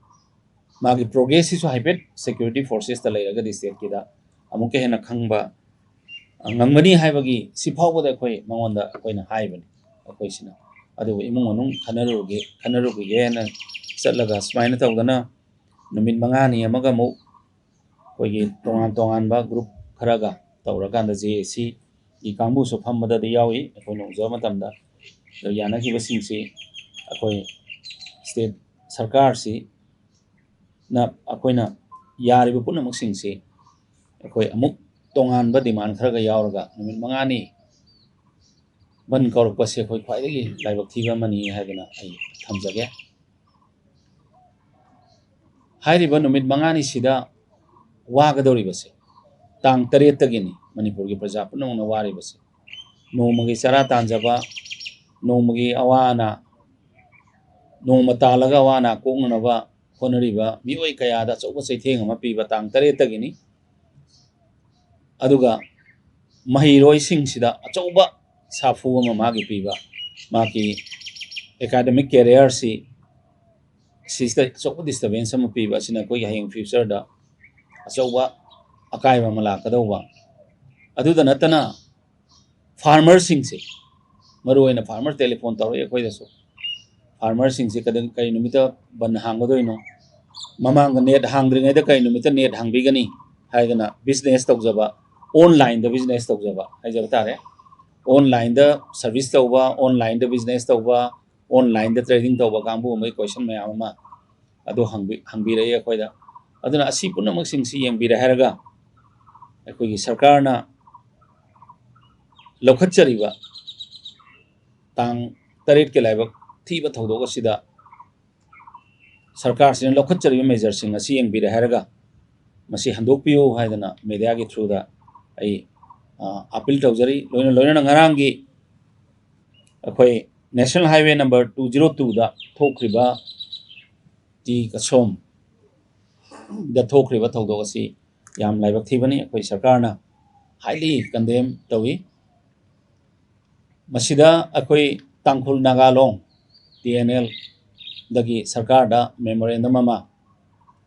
ꯃꯥꯒꯤ progress ꯁꯤꯁꯨ ꯍꯥꯏꯐꯦꯠ security forces ꯇ ꯂꯩꯔꯒꯗꯤ state ꯀꯤꯗ ꯑꯃꯨꯛꯀ ꯍꯦꯟꯅ ꯈꯪꯕ ꯉꯝꯒꯅꯤ ꯍꯥꯏꯕꯒꯤ ꯁꯤ ꯐꯥꯎꯕꯗ ꯑꯩꯈꯣꯏ ꯃꯉꯣꯟꯗ ꯑꯩꯈꯣꯏꯅ ꯍꯥꯏꯕꯅꯤ꯫ ꯑꯩꯈꯣꯏꯁꯤꯅ ꯑꯗꯨꯕꯨ ꯏꯃꯨꯡ ꯃꯅꯨꯡ ꯈꯟꯅꯔꯨꯒꯦ, ꯈꯟꯅꯔꯨꯈꯤꯒꯦꯅ ꯆꯠꯂꯒ ꯁꯨꯃꯥꯏꯅ ꯇꯧꯗꯅ ꯅꯨꯃꯤꯠ ꯃꯉꯥꯅꯤ ꯑꯃꯒ ꯑꯃꯨꯛ ꯑꯩꯈꯣꯏꯒꯤ ꯇꯣꯉꯥꯟ ꯇꯣꯉꯥꯟꯕ group ꯈꯔꯒ ꯇꯧꯔꯀꯥꯟꯗ J A C ꯒꯤ ꯀꯥꯡꯕꯨꯁꯨ ꯐꯝꯕꯗꯗꯤ ꯌꯥꯎꯏ, ꯑꯩꯈꯣꯏꯅ ꯎꯖꯕ ꯃꯇꯝꯗ꯫ ꯑꯗꯨ ꯌꯥꯅꯈꯤꯕꯁꯤꯡꯁꯤ ꯑꯩꯈꯣꯏ state ꯁꯔꯀꯥꯔꯁꯤꯅ ꯑꯩꯈꯣꯏꯅ ꯌꯥꯔꯤꯕ ꯄꯨꯝꯅꯃꯛꯁꯤꯡꯁꯤ ꯑꯩꯈꯣꯏ ꯑꯃꯨꯛ ꯇꯣꯉꯥꯟꯕ demand ꯈꯔꯒ ꯌꯥꯎꯔꯒ ꯅꯨꯃꯤꯠ ꯃꯉꯥꯅꯤ ꯕꯟ ꯀꯧꯔꯛꯄꯁꯦ ꯑꯩꯈꯣꯏ ꯈ꯭ꯋꯥꯏꯗꯒꯤ ꯂꯥꯏꯕꯛ ꯊꯤꯕ ꯑꯃꯅꯤ ꯍꯥꯏꯗꯅ ꯑꯩ ꯊꯝꯖꯒꯦ꯫ ꯍꯥꯏꯔꯤꯕ ꯅꯨꯃꯤꯠ ꯃꯉꯥꯅꯤꯁꯤꯗ ꯋꯥꯒꯗꯧꯔꯤꯕꯁꯦ ꯇꯥꯡ ꯇꯔꯦꯠꯇꯒꯤꯅꯤ ꯃꯅꯤꯄꯨꯔꯒꯤ ꯄ꯭ꯔꯖꯥ ꯄꯨꯝꯅꯃꯛꯅ ꯋꯥꯔꯤꯕꯁꯦ꯫ ꯅꯣꯡꯃꯒꯤ ꯆꯔꯥ ꯇꯥꯟꯖꯕ, ꯅꯣꯡꯃꯒꯤ ꯑꯋꯥ ꯑꯅꯥ, ꯅꯣꯡꯃ ꯇꯥꯜꯂꯒ ꯑꯋꯥ ꯑꯅꯥ ꯀꯣꯛꯅꯅꯕ ꯍꯣꯠꯅꯔꯤꯕ ꯃꯤꯑꯣꯏ ꯀꯌꯥꯗ ꯑꯆꯧꯕ ꯆꯩꯊꯦꯡ ꯑꯃ ꯄꯤꯕ ꯇꯥꯡ ꯇꯔꯦꯠꯇꯒꯤꯅꯤ꯫ ꯑꯗꯨꯒ ꯃꯍꯩꯔꯣꯏꯁꯤꯡꯁꯤꯗ ꯑꯆꯧꯕ ꯁꯥꯐꯨ ꯑꯃ ꯃꯥꯒꯤ ꯄꯤꯕ, ꯃꯥꯒꯤ academic career ꯁꯤ ꯁꯤꯁꯤꯗ ꯑꯆꯧꯕ disturbance ꯑꯃ ꯄꯤꯕ ꯑꯁꯤꯅ ꯑꯩꯈꯣꯏꯒꯤ ꯍꯌꯦꯡ future ꯗ ꯑꯆꯧꯕ ꯑꯀꯥꯏꯕ ꯑꯃ ꯂꯥꯛꯀꯗꯧꯕ꯫ ꯑꯗꯨꯗ ꯅꯠꯇꯅ farmer ꯁꯤꯡꯁꯦ, ꯃꯔꯨꯑꯣꯏꯅ farmer telephone ꯇꯧꯔꯛꯏ ꯑꯩꯈꯣꯏꯗꯁꯨ꯫ Farmer ꯁꯤꯡꯁꯦ ꯀꯗ-, ꯀꯔꯤ ꯅꯨꯃꯤꯠꯇ ꯕꯟ ꯍꯥꯡꯒꯗꯣꯏꯅꯣ? ꯃꯃꯥꯡꯗ net ꯍꯥꯡꯗ꯭ꯔꯤꯉꯩꯗ ꯀꯔꯤ ꯅꯨꯃꯤꯠꯇ net ꯍꯥꯡꯕꯤꯒꯅꯤ ꯍꯥꯏꯗꯅ business ꯇꯧꯖꯕ, online ꯗ business ꯇꯧꯖꯕ ꯍꯥꯏꯖꯕ ꯇꯥꯔꯦ꯫ Online ꯗ service ꯇꯧꯕ, online ꯗ business ꯇꯧꯕ, online ꯗ trading ꯇꯧꯕ ꯀꯥꯡꯕꯨ ꯑꯃꯒꯤ question ꯃꯌꯥꯝ ꯑꯃ ꯑꯗꯨ ꯍꯪꯕꯤ-, ꯍꯪꯕꯤꯔꯛꯏ ꯑꯩꯈꯣꯏꯗ꯫ ꯑꯗꯨꯅ ꯑꯁꯤ ꯄꯨꯝꯅꯃꯛꯁꯤꯡꯁꯤ ꯌꯦꯡꯕꯤꯔꯦ ꯍꯥꯏꯔꯒ ꯑꯩꯈꯣꯏꯒꯤ ꯁꯔꯀꯥꯔꯅ ꯂꯧꯈꯠꯆꯔꯤꯕ ꯇꯥꯡ ꯇꯔꯦꯠꯀꯤ ꯂꯥꯏꯕꯛ ꯊꯤꯕ ꯊꯧꯗꯣꯛ ꯑꯁꯤꯗ ꯁꯔꯀꯥꯔꯁꯤꯅ ꯂꯧꯈꯠꯆꯔꯤꯕ measure ꯁꯤꯡ ꯑꯁꯤ ꯌꯦꯡꯕꯤꯔꯦ ꯍꯥꯏꯔꯒ ꯃꯁꯤ ꯍꯟꯗꯣꯛꯄꯤꯌꯨ ꯍꯥꯏꯗꯅ media ꯒꯤ through ꯗ ꯑꯩ, ꯑ, appeal ꯇꯧꯖꯔꯤ꯫ ꯂꯣꯏꯅ ꯂꯣꯏꯅꯅ ꯉꯔꯥꯡꯒꯤ ꯑꯩꯈꯣꯏ National Highway number two zero two ꯗ ꯊꯣꯛꯈ꯭ꯔꯤꯕ ꯇꯤ ꯀꯁꯣꯝꯗ ꯊꯣꯛꯈ꯭ꯔꯤꯕ ꯊꯧꯗꯣꯛ ꯑꯁꯤ ꯌꯥꯝ ꯂꯥꯏꯕꯛ ꯊꯤꯕꯅꯤ꯫ ꯑꯩꯈꯣꯏ ꯁꯔꯀꯥꯔꯅ highly condemn ꯇꯧꯏ꯫ ꯃꯁꯤꯗ ꯑꯩꯈꯣꯏ ꯇꯥꯡꯈꯨꯜ ꯅꯥꯒꯥ ꯂꯣꯡ, ꯇꯤ ꯑꯦꯟ ꯑꯦꯜ ꯗꯒꯤ ꯁꯔꯀꯥꯔꯗ memorandum ꯑꯃ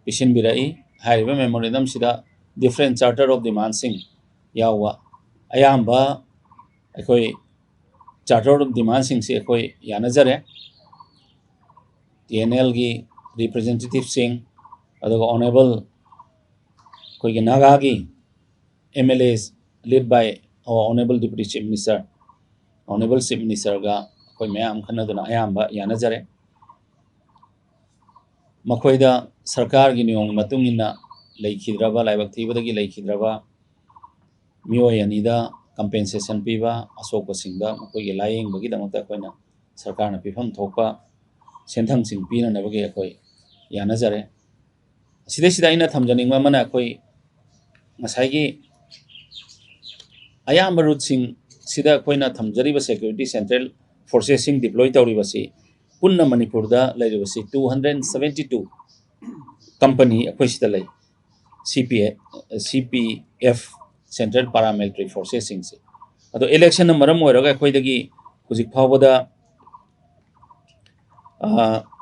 ꯄꯤꯁꯤꯟꯕꯤꯔꯛꯏ꯫ ꯍꯥꯏꯔꯤꯕ memorandum ꯁꯤꯗ different Charter of Demand ꯁꯤꯡ ꯌꯥꯎꯕ, ꯑꯌꯥꯝꯕ ꯑꯩꯈꯣꯏ Charter of Demand ꯁꯤꯡꯁꯤ ꯑꯩꯈꯣꯏ ꯌꯥꯅꯖꯔꯦ꯫ ꯇꯤ ꯑꯦꯟ ꯑꯦꯜ ꯒꯤ representative ꯁꯤꯡ, ꯑꯗꯨꯒ honourable ꯑꯩꯈꯣꯏꯒꯤ ꯅꯥꯒꯥꯒꯤ M L As led by our honourable Deputy Chief Minister, honourable Chief Minister ꯒ ꯑꯩꯈꯣꯏ ꯃꯌꯥꯝ ꯈꯟꯅꯗꯨꯅ ꯑꯌꯥꯝꯕ ꯌꯥꯅꯖꯔꯦ꯫ ꯃꯈꯣꯏꯗ ꯁꯔꯀꯥꯔꯒꯤ ꯅꯤꯌꯣꯝꯒꯤ ꯃꯇꯨꯡ ꯏꯟꯅ ꯂꯩꯈꯤꯗ꯭ꯔꯕ, ꯂꯥꯏꯕꯛ ꯊꯤꯕꯗꯒꯤ ꯂꯩꯈꯤꯗ꯭ꯔꯕ ꯃꯤꯑꯣꯏ ꯑꯅꯤꯗ compensation ꯄꯤꯕ, ꯑꯁꯣꯛꯄꯁꯤꯡꯗ ꯃꯈꯣꯏꯒꯤ ꯂꯥꯌꯦꯡꯕꯒꯤꯗꯃꯛꯇ ꯑꯩꯈꯣꯏꯅ ꯁꯔꯀꯥꯔꯅ ꯄꯤꯐꯝ ꯊꯣꯛꯄ ꯁꯦꯟꯊꯪꯁꯤꯡ ꯄꯤꯅꯅꯕꯒꯤ ꯑꯩꯈꯣꯏ ꯌꯥꯅꯖꯔꯦ꯫ ꯑꯁꯤꯗꯩꯁꯤꯗ ꯑꯩꯅ ꯊꯝꯖꯅꯤꯡꯕ ꯑꯃꯅ, ꯑꯩꯈꯣꯏ ꯉꯁꯥꯏꯒꯤ ꯑꯌꯥꯝꯕ route ꯁꯤꯡ ꯁꯤꯗ ꯑꯩꯈꯣꯏꯅ ꯊꯝꯖꯔꯤꯕ security central forces ꯁꯤꯡ deploy ꯇꯧꯔꯤꯕꯁꯤ ꯄꯨꯟꯅ ꯃꯅꯤꯄꯨꯔꯗ ꯂꯩꯔꯤꯕꯁꯤ two hundred seventy two company ꯑꯩꯈꯣꯏ ꯁꯤꯗ ꯂꯩ꯫ C P A, C P F, Central Paramilitary Forces ꯁꯤꯡꯁꯦ꯫ ꯑꯗꯣ election ꯅ ꯃꯔꯝ ꯑꯣꯏꯔꯒ ꯑꯩꯈꯣꯏꯗꯒꯤ ꯍꯧꯖꯤꯛ ꯐꯥꯎꯕꯗ, ꯑ,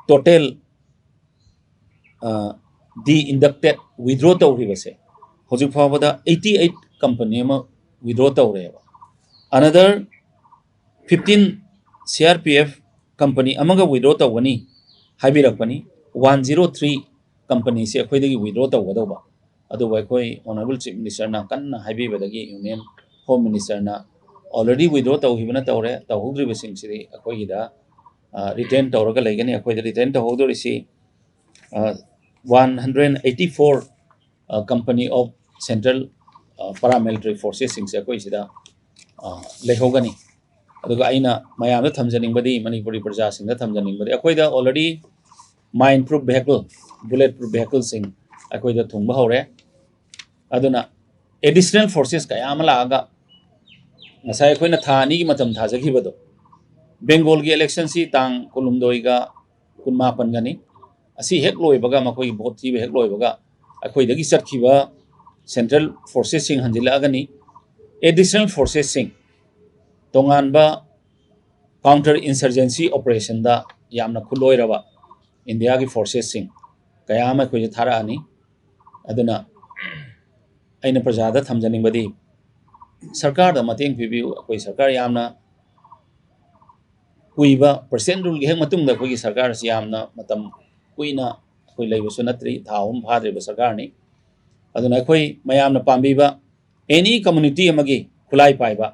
total ꯗꯤ ꯏꯟꯗꯛꯇꯦꯠ ꯋꯤꯗ꯭ꯔꯣ ꯇꯧꯈꯤꯕꯁꯦ ꯍꯧꯖꯤꯛ ꯐꯥꯎꯕꯗ ꯑꯩꯠꯇꯤ ꯑꯩꯠ ꯀꯝꯄꯅꯤ ꯑꯃ ꯋꯤꯗ꯭ꯔꯣ ꯇꯧꯔꯦꯕ꯫ Another fifteen C R P F company ꯑꯃꯒ ꯋꯤꯗ꯭ꯔꯣ ꯇꯧꯒꯅꯤ ꯍꯥꯏꯕꯤꯔꯛꯄꯅꯤ꯫ One zero three companyꯁꯦ ꯑꯩꯈꯣꯏꯗꯒꯤ ꯋꯤꯗ꯭ꯔꯣ ꯇꯧꯒꯗꯧꯕ꯫ ꯑꯗꯨꯕꯨ ꯑꯩꯈꯣꯏ Honourable Chief Ministerꯅ ꯀꯟꯅ ꯍꯥꯏꯕꯤꯕꯗꯒꯤ Union Home Ministerꯅ already withdraw ꯇꯧꯈꯤꯕꯅ ꯇꯧꯔꯦ, ꯇꯧꯍꯧꯗ꯭ꯔꯤꯕꯁꯤꯡꯁꯤꯗꯤ ꯑꯩꯈꯣꯏꯒꯤꯗ ꯔꯤꯇꯦꯟ ꯇꯧꯔꯒ ꯂꯩꯒꯅꯤ꯫ ꯑꯩꯈꯣꯏꯗ written ꯇꯧꯍꯧꯗꯣꯔꯤꯁꯤ one hundred eighty four company of central paramilitary forcesꯁꯤꯡꯁꯦ ꯑꯩꯈꯣꯏ ꯁꯤꯗ ꯂꯩꯍꯧꯒꯅꯤ꯫ ꯑꯗꯨꯒ ꯑꯩꯅ ꯃꯌꯥꯝꯗ ꯊꯝꯖꯅꯤꯡꯕꯗꯤ, ꯃꯅꯤꯄꯨꯔꯤ ꯄ꯭ꯔꯖꯥꯁꯤꯡꯗ ꯊꯝꯖꯅꯤꯡꯕꯗꯤ, ꯑꯩꯈꯣꯏꯗ already mine proof vehicle, bullet proof vehicleꯁꯤꯡ ꯑꯩꯈꯣꯏꯗ ꯊꯨꯡꯕ ꯍꯧꯔꯦ꯫ ꯑꯗꯨꯅ additional forces ꯀꯌꯥ ꯑꯃ ꯂꯥꯛꯑꯒ ꯉꯁꯥꯏ ꯑꯩꯈꯣꯏꯅ ꯊꯥ ꯑꯅꯤꯒꯤ ꯃꯇꯝ ꯊꯥꯖꯈꯤꯕꯗꯣ, ꯕꯦꯡꯒꯣꯜꯒꯤ electionꯁꯤ ꯇꯥꯡ ꯀꯨꯟꯍꯨꯝꯗꯣꯏꯒ ꯀꯨꯟꯃꯥꯄꯟꯒꯅꯤ꯫ ꯑꯁꯤ ꯍꯦꯛ ꯂꯣꯏꯕꯒ, ꯃꯈꯣꯏꯒꯤ ꯚꯣꯠ ꯊꯤꯕ ꯍꯦꯛ ꯂꯣꯏꯕꯒ ꯑꯩꯈꯣꯏꯗꯒꯤ ꯆꯠꯈꯤꯕ central forcesꯁꯤꯡ ꯍꯟꯖꯤꯜꯂꯛꯑꯒꯅꯤ꯫ Additional forcesꯁꯤꯡ, ꯇꯣꯉꯥꯟꯕ counter insurgency operationꯗ ꯌꯥꯝꯅ ꯈꯨꯠꯂꯣꯏꯔꯕ ꯏꯟꯗꯤꯌꯥꯒꯤ forcesꯁꯤꯡ ꯀꯌꯥ ꯑꯃ ꯑꯩꯈꯣꯏꯗ ꯊꯥꯔꯛꯑꯅꯤ꯫ ꯑꯗꯨꯅ ꯑꯩꯅ ꯄ꯭ꯔꯖꯥꯗ ꯊꯝꯖꯅꯤꯡꯕꯗꯤ, ꯁꯔꯀꯥꯔꯗ ꯃꯇꯦꯡ ꯄꯤꯕꯤꯌꯨ꯫ ꯑꯩꯈꯣꯏ ꯁꯔꯀꯥꯔ ꯌꯥꯝꯅ ꯀꯨꯏꯕ, President ruleꯒꯤ ꯍꯦꯛ ꯃꯇꯨꯡꯗ ꯑꯩꯈꯣꯏꯒꯤ ꯁꯔꯀꯥꯔ ꯑꯁꯤ ꯌꯥꯝꯅ ꯃꯇꯝ ꯀꯨꯏꯅ ꯑꯩꯈꯣꯏ ꯂꯩꯕꯁꯨ ꯅꯠꯇ꯭ꯔꯤ, ꯊꯥ ꯑꯍꯨꯝ ꯐꯥꯗ꯭ꯔꯤꯕ ꯁꯔꯀꯥꯔꯅꯤ꯫ ꯑꯗꯨꯅ ꯑꯩꯈꯣꯏ ꯃꯌꯥꯝꯅ ꯄꯥꯝꯕꯤꯕ any community ꯑꯃꯒꯤ ꯈꯨꯠꯂꯥꯏ ꯄꯥꯏꯕ,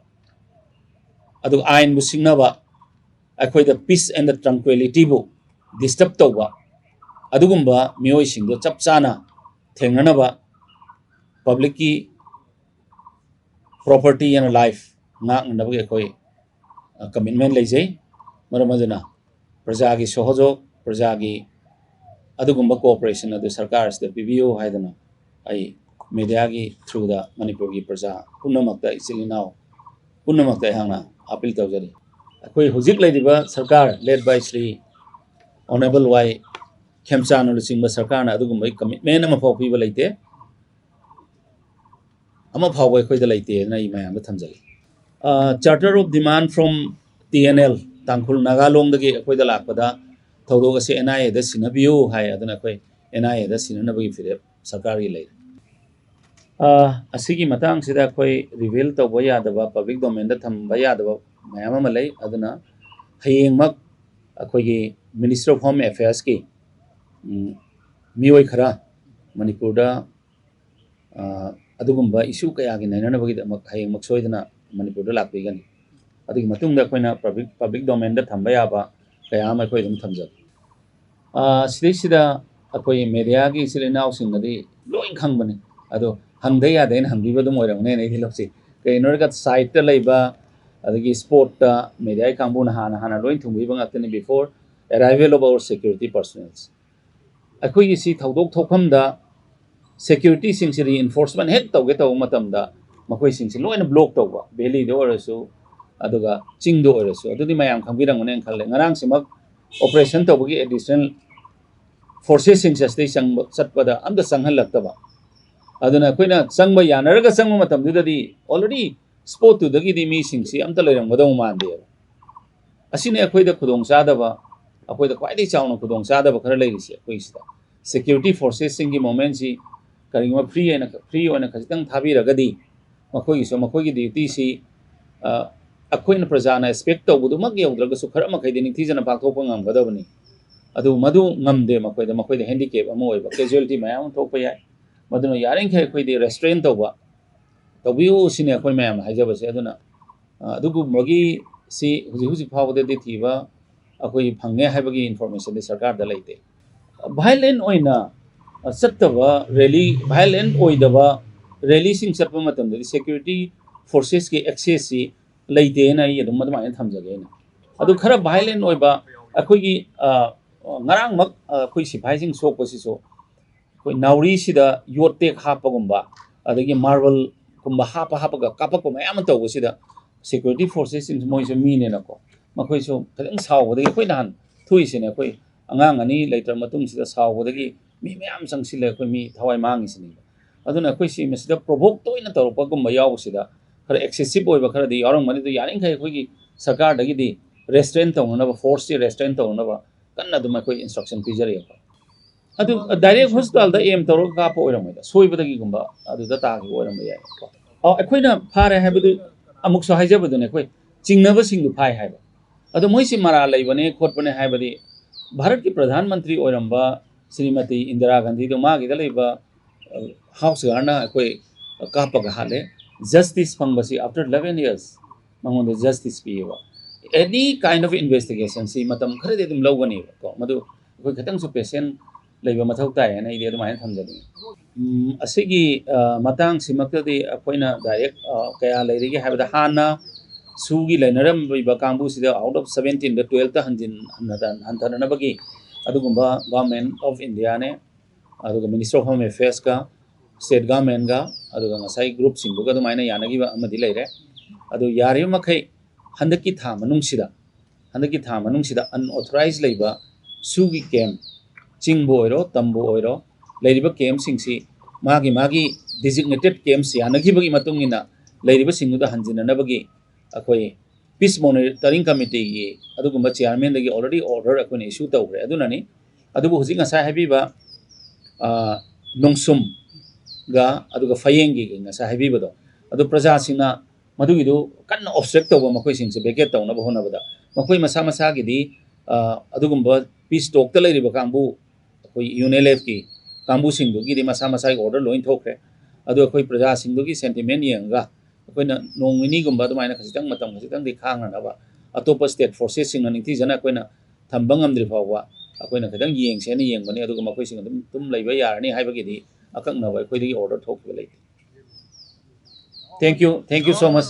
ꯑꯗꯨꯒ ꯑꯥꯏꯟꯕꯨ ꯁꯤꯡꯅꯕ, ꯑꯩꯈꯣꯏꯗ peace and tranquilityꯕꯨ disturb ꯇꯧꯕ ꯑꯗꯨꯒꯨꯝꯕ ꯃꯤꯑꯣꯏꯁꯤꯡꯗꯣ ꯆꯞ ꯆꯥꯅ ꯊꯦꯡꯅꯅꯕ, publicꯀꯤ property and life ꯉꯥꯛꯅꯅꯕꯒꯤ ꯑꯩꯈꯣꯏ commitment ꯂꯩꯖꯩ꯫ ꯃꯔꯝ ꯑꯗꯨꯅ ꯄ꯭ꯔꯖꯥꯒꯤ ꯁꯍꯣꯖꯣꯛ, ꯄ꯭ꯔꯖꯥꯒꯤ ꯑꯗꯨꯒꯨꯝꯕ cooperation ꯑꯗꯨ ꯁꯔꯀꯥꯔ ꯑꯁꯤꯗ ꯄꯤꯕꯤꯌꯨ ꯍꯥꯏꯗꯅ ꯑꯩ mediaꯒꯤ throughꯗ ꯃꯅꯤꯄꯨꯔꯒꯤ ꯄ꯭ꯔꯖꯥ ꯄꯨꯝꯅꯃꯛꯇ, ꯏꯆꯤꯜ ꯏꯅꯥꯎ ꯄꯨꯝꯅꯃꯛꯇ ꯑꯩꯍꯥꯛꯅ appeal ꯇꯧꯖꯔꯤ꯫ ꯑꯩꯈꯣꯏ ꯍꯧꯖꯤꯛ ꯂꯩꯔꯤꯕ ꯁꯔꯀꯥꯔ led by ꯁ꯭ꯔꯤ Honourable ꯋꯥꯏ ꯈꯦꯝꯆꯥꯟꯅ ꯂꯨꯆꯤꯡꯕ ꯁꯔꯀꯥꯔꯅ ꯑꯗꯨꯒꯨꯝꯕꯒꯤ commitment ꯑꯃꯐꯥꯎ ꯄꯤꯕ ꯂꯩꯇꯦ꯫ ꯑꯃ ꯐꯥꯎꯕ ꯑꯩꯈꯣꯏꯗ ꯂꯩꯇꯦ ꯍꯥꯏꯗꯅ ꯑꯩ ꯃꯌꯥꯝꯗ ꯊꯝꯖꯒꯦ꯫ Charter of demand from T N L, ꯇꯥꯡꯈꯨꯜ ꯅꯥꯒꯥ ꯂꯣꯡꯗꯒꯤ ꯑꯩꯈꯣꯏꯗ ꯂꯥꯛꯄꯗ ꯊꯧꯗꯣꯛ ꯑꯁꯤ N I Aꯗ ꯁꯤꯟꯅꯕꯤꯌꯨ ꯍꯥꯏ꯫ ꯑꯗꯨꯅ ꯑꯩꯈꯣꯏ ꯑꯦꯟ ꯑꯥꯏ ꯑꯦꯗ ꯁꯤꯟꯅꯅꯕꯒꯤ ꯐꯤꯔꯦꯞ ꯁꯔꯀꯥꯔꯒꯤ ꯂꯩꯔꯦ꯫ ꯑ, ꯑꯁꯤꯒꯤ ꯃꯇꯥꯡꯁꯤꯗ ꯑꯩꯈꯣꯏ ꯔꯤꯚꯤꯜ ꯇꯧꯕ ꯌꯥꯗꯕ, ꯄꯕ꯭ꯂꯤꯛ ꯗꯣꯃꯦꯟꯗ ꯊꯝꯕ ꯌꯥꯗꯕ ꯃꯌꯥꯝ ꯑꯃ ꯂꯩ꯫ ꯑꯗꯨꯅ ꯍꯌꯦꯡꯃꯛ ꯑꯩꯈꯣꯏꯒꯤ ꯃꯤꯅꯤꯁꯇꯔ ꯑꯣꯐ ꯍꯣꯝ ꯑꯦꯐꯤꯌꯔꯁꯀꯤ, ꯎꯝ, ꯃꯤꯑꯣꯏ ꯈꯔ ꯃꯅꯤꯄꯨꯔꯗ, ꯑ, ꯑꯗꯨꯒꯨꯝꯕ ꯏꯁꯨ ꯀꯌꯥꯒꯤ ꯅꯩꯅꯅꯕꯒꯤꯗꯃꯛ ꯍꯌꯦꯡꯃꯛ ꯁꯣꯏꯗꯅ ꯃꯅꯤꯄꯨꯔꯗ ꯂꯥꯛꯄꯤꯒꯅꯤ꯫ ꯑꯗꯨꯒꯤ ꯃꯇꯨꯡꯗ ꯑꯩꯈꯣꯏꯅ ꯄꯕ꯭ꯂꯤꯛ, ꯄꯕ꯭ꯂꯤꯛ ꯗꯣꯃꯦꯟꯗ ꯊꯝꯕ ꯌꯥꯕ ꯀꯌꯥ ꯑꯃ ꯑꯩꯈꯣꯏ ꯑꯗꯨꯝ ꯊꯝꯖꯒꯦ꯫ ꯑ, ꯁꯤꯗꯩꯁꯤꯗ ꯑꯩꯈꯣꯏ ꯃꯦꯗꯤꯌꯥꯒꯤ ꯏꯆꯤꯜ ꯏꯅꯥꯎꯁꯤꯡꯅꯗꯤ ꯂꯣꯏ ꯈꯪꯕꯅꯤ꯫ ꯑꯗꯣ ꯍꯪꯗ ꯌꯥꯗꯦꯅ ꯍꯪꯕꯤꯕ ꯑꯗꯨꯝ ꯑꯣꯏꯔꯝꯒꯅꯦꯅ ꯑꯩꯗꯤ ꯂꯧꯁꯤ꯫ ꯀꯩꯒꯤꯅꯣ ꯍꯥꯏꯔꯒ ꯁꯥꯏꯠꯇ ꯂꯩꯕ, ꯑꯗꯒꯤ ꯁ꯭ꯄꯣꯔꯠꯇ ꯃꯦꯗꯤꯌꯥꯒꯤ ꯀꯥꯡꯕꯨꯅ ꯍꯥꯟꯅ ꯍꯥꯟꯅ ꯂꯣꯏ ꯊꯨꯡꯕꯤꯕ ꯉꯥꯛꯇꯅꯤ, before arrival of our security personnel꯫ ꯑꯩꯈꯣꯏꯒꯤ ꯁꯤ ꯊꯧꯗꯣꯛ ꯊꯣꯛꯐꯝꯗ ꯁꯦꯀ꯭ꯌꯨꯔꯤꯇꯤꯁꯤꯡꯁꯤ ꯔꯤꯏꯟꯐꯣꯔꯁꯃꯦꯟ ꯍꯦꯛ ꯇꯧꯒꯦ ꯇꯧꯕ ꯃꯇꯝꯗ ꯃꯈꯣꯏꯁꯤꯡꯁꯤ ꯂꯣꯏꯅ ꯕ꯭ꯂꯣꯛ ꯇꯧꯕ, ꯚꯦꯂꯤꯗ ꯑꯣꯏꯔꯁꯨ, ꯑꯗꯨꯒ ꯆꯤꯡꯗ ꯑꯣꯏꯔꯁꯨ꯫ ꯑꯗꯨꯗꯤ ꯃꯌꯥꯝ ꯈꯪꯕꯤꯔꯝꯒꯅꯦꯅ ꯈꯜꯂꯦ꯫ ꯉꯔꯥꯡꯁꯤꯃꯛ ꯑꯣꯄꯔꯦꯁꯟ ꯇꯧꯕꯒꯤ ꯑꯦꯗꯤꯁꯅꯦꯜ ꯐꯣꯔꯁꯦꯁꯁꯤꯡꯁꯦ ꯑꯁꯤꯗꯩ ꯆꯪꯕ, ꯆꯠꯄꯗ ꯑꯝꯇ ꯆꯪꯍꯜꯂꯛꯇꯕ꯫ ꯑꯗꯨꯅ ꯑꯩꯈꯣꯏꯅ ꯆꯪꯕ ꯌꯥꯅꯔꯒ ꯆꯪꯕ ꯃꯇꯝꯗꯨꯗꯗꯤ already ꯁ꯭ꯄꯣꯠꯇꯨꯗꯒꯤꯗꯤ ꯃꯤꯁꯤꯡꯁꯤ ꯑꯝꯇ ꯂꯩꯔꯝꯒꯗꯧ ꯃꯥꯟꯗꯦꯕ꯫ ꯑꯁꯤꯅꯤ ꯑꯩꯈꯣꯏꯗ ꯈꯨꯗꯣꯡꯆꯥꯗꯕ, ꯑꯩꯈꯣꯏꯗ ꯈ꯭ꯋꯥꯏꯗꯒꯤ ꯆꯥꯎꯅ ꯈꯨꯗꯣꯡꯆꯥꯗꯕ ꯈꯔ ꯂꯩꯔꯤꯁꯦ ꯑꯩꯈꯣꯏꯁꯤꯗ꯫ ꯁꯦꯀ꯭ꯌꯨꯔꯤꯇꯤ ꯐꯣꯔꯁꯦꯁꯁꯤꯡꯒꯤ ꯃꯣꯃꯦꯟꯁꯤ ꯀꯔꯤꯒꯨꯝꯕ ꯐ꯭ꯔꯤ ꯑꯣꯏꯅ, ꯐ꯭ꯔꯤ ꯑꯣꯏꯅ ꯈꯖꯤꯛꯇꯪ ꯊꯥꯕꯤꯔꯒꯗꯤ ꯃꯈꯣꯏꯒꯤꯁꯨ ꯃꯈꯣꯏꯒꯤ ꯗ꯭ꯌꯨꯇꯤꯁꯤ, ꯑ, ꯑꯩꯈꯣꯏꯅ ꯄ꯭ꯔꯖꯥꯅ ꯑꯦꯛꯁꯄꯦꯛ ꯇꯧꯕꯗꯨꯃꯛ ꯌꯧꯗ꯭ꯔꯒꯁꯨ ꯈꯔ ꯃꯈꯩꯗꯤ ꯅꯤꯡꯊꯤꯖꯅ ꯄꯥꯡꯊꯣꯛꯄ ꯉꯝꯒꯗꯕꯅꯤ꯫ ꯑꯗꯨ ꯃꯗꯨ ꯉꯝꯗꯦ ꯃꯈꯣꯏꯗ, ꯃꯈꯣꯏꯗ ꯍꯦꯟꯗꯤꯀꯦꯞ ꯑꯃ ꯑꯣꯏꯕ, ꯀꯦꯖꯨꯋꯦꯂꯤꯇꯤ ꯃꯌꯥꯝ ꯑꯃ ꯊꯣꯛꯄ ꯌꯥꯏ꯫ ꯃꯗꯨꯅ ꯌꯥꯔꯤꯈꯩ ꯑꯩꯈꯣꯏꯗꯤ ꯔꯦꯁꯇ꯭ꯔꯦꯟ ꯇꯧꯕ, ꯇꯧꯕꯤꯌꯨ ꯁꯤꯅꯤ ꯑꯩꯈꯣꯏ ꯃꯌꯥꯝꯅ ꯍꯥꯏꯖꯕꯁꯦ꯫ ꯑꯗꯨꯅ, ꯑ, ꯑꯗꯨꯒꯨꯝꯕꯒꯤ ꯁꯤ ꯍꯧꯖꯤꯛ ꯍꯧꯖꯤꯛ ꯐꯥꯎꯕꯗꯗꯤ ꯊꯤꯕ ꯑꯩꯈꯣꯏ ꯐꯪꯉꯦ ꯍꯥꯏꯕꯒꯤ ꯏꯟꯐꯣꯔꯃꯦꯁꯟꯗꯤ ꯁꯔꯀꯥꯔꯗ ꯂꯩꯇꯦ꯫ ꯚꯥꯏꯂꯦꯟ ꯑꯣꯏꯅ, ꯑ, ꯆꯠꯇꯕ ꯔꯦꯂꯤ, ꯚꯥꯏꯂꯦꯟ ꯑꯣꯏꯗꯕ ꯔꯦꯂꯤꯁꯤꯡ ꯆꯠꯄ ꯃꯇꯝꯗꯗꯤ ꯁꯦꯀ꯭ꯌꯨꯔꯤꯇꯤ ꯐꯣꯔꯁꯦꯁꯀꯤ ꯑꯦꯛꯁꯦꯁꯁꯤ ꯂꯩꯇꯦꯅ ꯑꯩ ꯑꯗꯨꯝ ꯑꯗꯨꯃꯥꯏꯅ ꯊꯝꯖꯒꯦ ꯑꯩꯅ꯫ ꯑꯗꯨ ꯈꯔ ꯚꯥꯏꯂꯦꯟ ꯑꯣꯏꯕ ꯑꯩꯈꯣꯏꯒꯤ, ꯑ, ꯉꯔꯥꯡꯃꯛ, ꯑ, ꯑꯩꯈꯣꯏ ꯁꯤꯐꯥꯏꯁꯤꯡ ꯁꯣꯛꯄꯁꯤꯁꯨ ꯑꯩꯈꯣꯏ ꯅꯥꯎꯔꯤꯁꯤꯗ ꯌꯣꯠ ꯇꯦꯛ ꯍꯥꯞꯄꯒꯨꯝꯕ, ꯑꯗꯒꯤ ꯃꯥꯔꯕꯜꯒꯨꯝꯕ ꯍꯥꯞꯄ ꯍꯥꯞꯄꯒ ꯀꯥꯞꯄꯛꯄ ꯃꯌꯥꯝ ꯑꯃ ꯇꯧꯕꯁꯤꯗ ꯁꯦꯀ꯭ꯌꯨꯔꯤꯇꯤ ꯐꯣꯔꯁꯦꯁꯁꯤꯡꯁꯨ ꯃꯣꯏꯁꯨ ꯃꯤꯅꯦꯅꯀꯣ, ꯃꯈꯣꯏꯁꯨ ꯈꯤꯇꯪ ꯁꯥꯎꯕꯗꯒꯤ ꯑꯩꯈꯣꯏ ꯅꯍꯥꯟ ꯊꯣꯛꯏꯁꯤꯅꯦ꯫ ꯑꯩꯈꯣꯏ ꯑꯉꯥꯡ ꯑꯅꯤ ꯂꯩꯇ꯭ꯔ ꯃꯇꯨꯡꯁꯤꯗ ꯁꯥꯎꯕꯗꯒꯤ ꯃꯤ ꯃꯌꯥꯝ ꯆꯪꯁꯤꯜꯂꯦ, ꯑꯩꯈꯣꯏ ꯃꯤ ꯊꯋꯥꯏ ꯃꯥꯡꯉꯤꯁꯤꯅꯦꯕ꯫ ꯑꯗꯨꯅ ꯑꯩꯈꯣꯏ ꯁꯤ ꯃꯁꯤꯗ ꯄ꯭ꯔꯣꯚꯣꯛ ꯇꯣꯏꯅ ꯇꯧꯔꯛꯄꯒꯨꯝꯕ ꯌꯥꯎꯕꯁꯤꯗ ꯈꯔ ꯑꯦꯛꯁꯦꯁꯤꯞ ꯑꯣꯏꯕ ꯈꯔꯗꯤ ꯌꯥꯎꯔꯝꯒꯅꯤ꯫ ꯑꯗꯨ ꯌꯥꯔꯤꯈꯩ ꯑꯩꯈꯣꯏꯒꯤ ꯁꯔꯀꯥꯔꯗꯒꯤꯗꯤ ꯔꯦꯁꯇ꯭ꯔꯦꯟ ꯇꯧꯅꯅꯕ, ꯐꯣꯔꯁꯁꯤ ꯔꯦꯁꯇ꯭ꯔꯦꯟ ꯇꯧꯅꯅꯕ ꯀꯟꯅ ꯑꯗꯨꯝ ꯑꯩꯈꯣꯏ ꯏꯟꯁꯇ꯭ꯔꯛꯁꯟ ꯄꯤꯖꯔꯤ ꯑꯩꯈꯣꯏ꯫ ꯑꯗꯨ ꯗꯥꯏꯔꯦꯛ ꯍꯣꯁꯄꯤꯇꯥꯜꯗ ꯑꯦꯝ ꯇꯧꯔꯒ ꯀꯥꯞꯄ ꯑꯣꯏꯔꯝꯃꯣꯏꯗ, ꯁꯣꯏꯕꯗꯒꯤꯒꯨꯝꯕ ꯑꯗꯨꯗ ꯇꯥꯈꯤꯕ ꯑꯣꯏꯔꯝꯕ ꯌꯥꯏꯀꯣ꯫ ꯑꯣ, ꯑꯩꯈꯣꯏꯅ ꯐꯥꯔꯦ ꯍꯥꯏꯕꯗꯨ ꯑꯃꯨꯛꯁꯨ ꯍꯥꯏꯖꯕꯗꯨꯅꯦ, ꯑꯩꯈꯣꯏ ꯆꯤꯡꯅꯕꯁꯤꯡꯗꯨ ꯐꯥꯏ ꯍꯥꯏꯕ꯫ ꯑꯗꯣ ꯃꯣꯏꯁꯤ ꯃꯔꯥꯜ ꯂꯩꯕꯅꯦ ꯈꯣꯠꯄꯅꯦ ꯍꯥꯏꯕꯗꯤ ꯚꯥꯔꯠꯀꯤ ꯄ꯭ꯔꯙꯥꯟ ꯃꯟꯇ꯭ꯔꯤ ꯑꯣꯏꯔꯝꯕ ꯁ꯭ꯔꯤꯃꯇꯤ ꯏꯟꯗꯤꯔꯥ ꯒꯥꯟꯙꯤꯗꯣ ꯃꯥꯒꯤꯗ ꯂꯩꯕ ꯍꯥꯎꯁ ꯒꯥꯔꯗꯅ ꯑꯩꯈꯣꯏ ꯀꯥꯞꯄꯒ ꯍꯥꯠꯂꯦ꯫ ꯖꯁꯇꯤꯁ ꯐꯪꯕꯁꯤ after eleven years ꯃꯉꯣꯟꯗ ꯖꯁꯇꯤꯁ ꯄꯤꯌꯦꯕ꯫ Any kind of investigationꯁꯤ ꯃꯇꯝ ꯈꯔꯗꯤ ꯑꯗꯨꯝ ꯂꯧꯒꯅꯦꯕꯀꯣ, ꯃꯗꯨ ꯑꯩꯈꯣꯏ ꯈꯤꯇꯪꯁꯨ ꯄꯦꯁꯦꯟ ꯂꯩꯕ ꯃꯊꯧ ꯇꯥꯏ ꯍꯥꯏꯅ ꯑꯩꯗꯤ ꯑꯗꯨꯃꯥꯏꯅ ꯊꯝꯖꯅꯤꯡꯉꯤ꯫ ꯎꯝ, ꯑꯁꯤꯒꯤ ꯑ, ꯃꯇꯥꯡꯁꯤꯃꯛꯇꯗꯤ ꯑꯩꯈꯣꯏꯅ ꯗꯥꯏꯔꯦꯛ ꯑ, ꯀꯌꯥ ꯂꯩꯔꯤꯒꯦ ꯍꯥꯏꯕꯗ, ꯍꯥꯟꯅ ꯁꯨꯒꯤ ꯂꯩꯅꯔꯝꯂꯤꯕ ꯀꯥꯡꯕꯨꯁꯤꯗ out of seventeenꯗ twelveꯇ ꯍꯟꯖꯤꯟ ꯍꯟꯊ- ꯍꯟꯊꯅꯅꯕꯒꯤ ꯑꯗꯨꯒꯨꯝꯕ Government of Indiaꯅꯦ, ꯑꯗꯨꯒ Ministry of Home Affairsꯀ, state governmentꯒ, ꯑꯗꯨꯒ ꯉꯁꯥꯏ groupꯁꯤꯡꯗꯨꯒ ꯑꯗꯨꯃꯥꯏꯅ ꯌꯥꯅꯈꯤꯕ ꯑꯃꯗꯤ ꯂꯩꯔꯦ꯫ ꯑꯗꯨ ꯌꯥꯔꯤꯕ ꯃꯈꯩ ꯍꯟꯗꯛꯀꯤ ꯊꯥ ꯃꯅꯨꯡꯁꯤꯗ, ꯍꯟꯗꯛꯀꯤ ꯊꯥ ꯃꯅꯨꯡꯁꯤꯗ unauthorized ꯂꯩꯕ ꯁꯨꯒꯤ camp, ꯆꯤꯡꯕꯨ ꯑꯣꯏꯔꯣ, ꯇꯝꯕꯨ ꯑꯣꯏꯔꯣ, ꯂꯩꯔꯤꯕ campꯁꯤꯡꯁꯤ ꯃꯥꯒꯤ ꯃꯥꯒꯤ designated camps ꯌꯥꯅꯈꯤꯕꯒꯤ ꯃꯇꯨꯡ ꯏꯟꯅ ꯂꯩꯔꯤꯕꯁꯤꯡꯗꯨꯗ ꯍꯟꯖꯤꯟꯅꯅꯕꯒꯤ ꯑꯩꯈꯣꯏ Peace Monitoring Committeeꯒꯤ ꯑꯗꯨꯒꯨꯝꯕ chairmanꯗꯒꯤ already order ꯑꯩꯈꯣꯏꯅ issue ꯇꯧꯈ꯭ꯔꯦ꯫ ꯑꯗꯨꯅꯅꯤ꯫ ꯑꯗꯨꯕꯨ ꯍꯧꯖꯤꯛ ꯉꯁꯥꯏ ꯍꯥꯏꯕꯤꯕ, ꯑ, ꯅꯣꯡꯁꯨꯝꯒ ꯑꯗꯨꯒ ꯐꯌꯦꯡꯒꯤ ꯉꯁꯥꯏ ꯍꯥꯏꯕꯤꯕꯗꯣ, ꯑꯗꯨ ꯄ꯭ꯔꯖꯥꯁꯤꯡꯅ ꯃꯗꯨꯒꯤꯗꯨ ꯀꯟꯅ obstruct ꯇꯧꯕ, ꯃꯈꯣꯏꯁꯤꯡꯁꯦ vacate ꯇꯧꯅꯕ ꯍꯣꯠꯅꯕꯗ ꯃꯈꯣꯏ ꯃꯁꯥ ꯃꯁꯥꯒꯤꯗꯤ, ꯑ, ꯑꯗꯨꯒꯨꯝꯕ peace talkꯇ ꯂꯩꯔꯤꯕ ꯀꯥꯡꯕꯨ, ꯑꯩꯈꯣꯏ UNLFꯀꯤ ꯀꯥꯡꯕꯨꯁꯤꯡꯗꯨꯒꯤꯗꯤ ꯃꯁꯥ ꯃꯁꯥꯒꯤ order ꯂꯣꯏ ꯊꯣꯛꯈ꯭ꯔꯦ꯫ ꯑꯗꯨ ꯑꯩꯈꯣꯏ ꯄ꯭ꯔꯖꯥꯁꯤꯡꯗꯨꯒꯤ sentiment ꯌꯦꯡꯉꯒ ꯑꯩꯈꯣꯏꯅ ꯅꯣꯡ ꯅꯤꯅꯤꯒꯨꯝꯕ ꯑꯗꯨꯃꯥꯏꯅ ꯈꯖꯤꯛꯇꯪ, ꯃꯇꯝ ꯈꯖꯤꯛꯇꯪꯗꯤ ꯈꯥꯡꯅꯅꯕ ꯑꯇꯣꯞꯄ state forcesꯁꯤꯡꯅ ꯅꯤꯡꯊꯤꯖꯅ ꯑꯩꯈꯣꯏꯅ ꯊꯝꯕ ꯉꯝꯗ꯭ꯔꯤ ꯐꯥꯎꯕ ꯑꯩꯈꯣꯏꯅ ꯈꯤꯇꯪ ꯌꯦꯡꯁꯦꯅ ꯌꯦꯡꯕꯅꯤ꯫ ꯑꯗꯨꯒ ꯃꯈꯣꯏꯁꯤꯡ ꯑꯗꯨꯝ ꯑꯗꯨꯝ ꯂꯩꯕ ꯌꯥꯔꯅꯤ ꯍꯥꯏꯕꯒꯤꯗꯤ ꯑꯀꯛꯅꯕ ꯑꯩꯈꯣꯏꯗꯒꯤ order ꯊꯣꯛꯈꯤꯕ ꯂꯩꯇꯦ꯫ Thank you, thank you so much.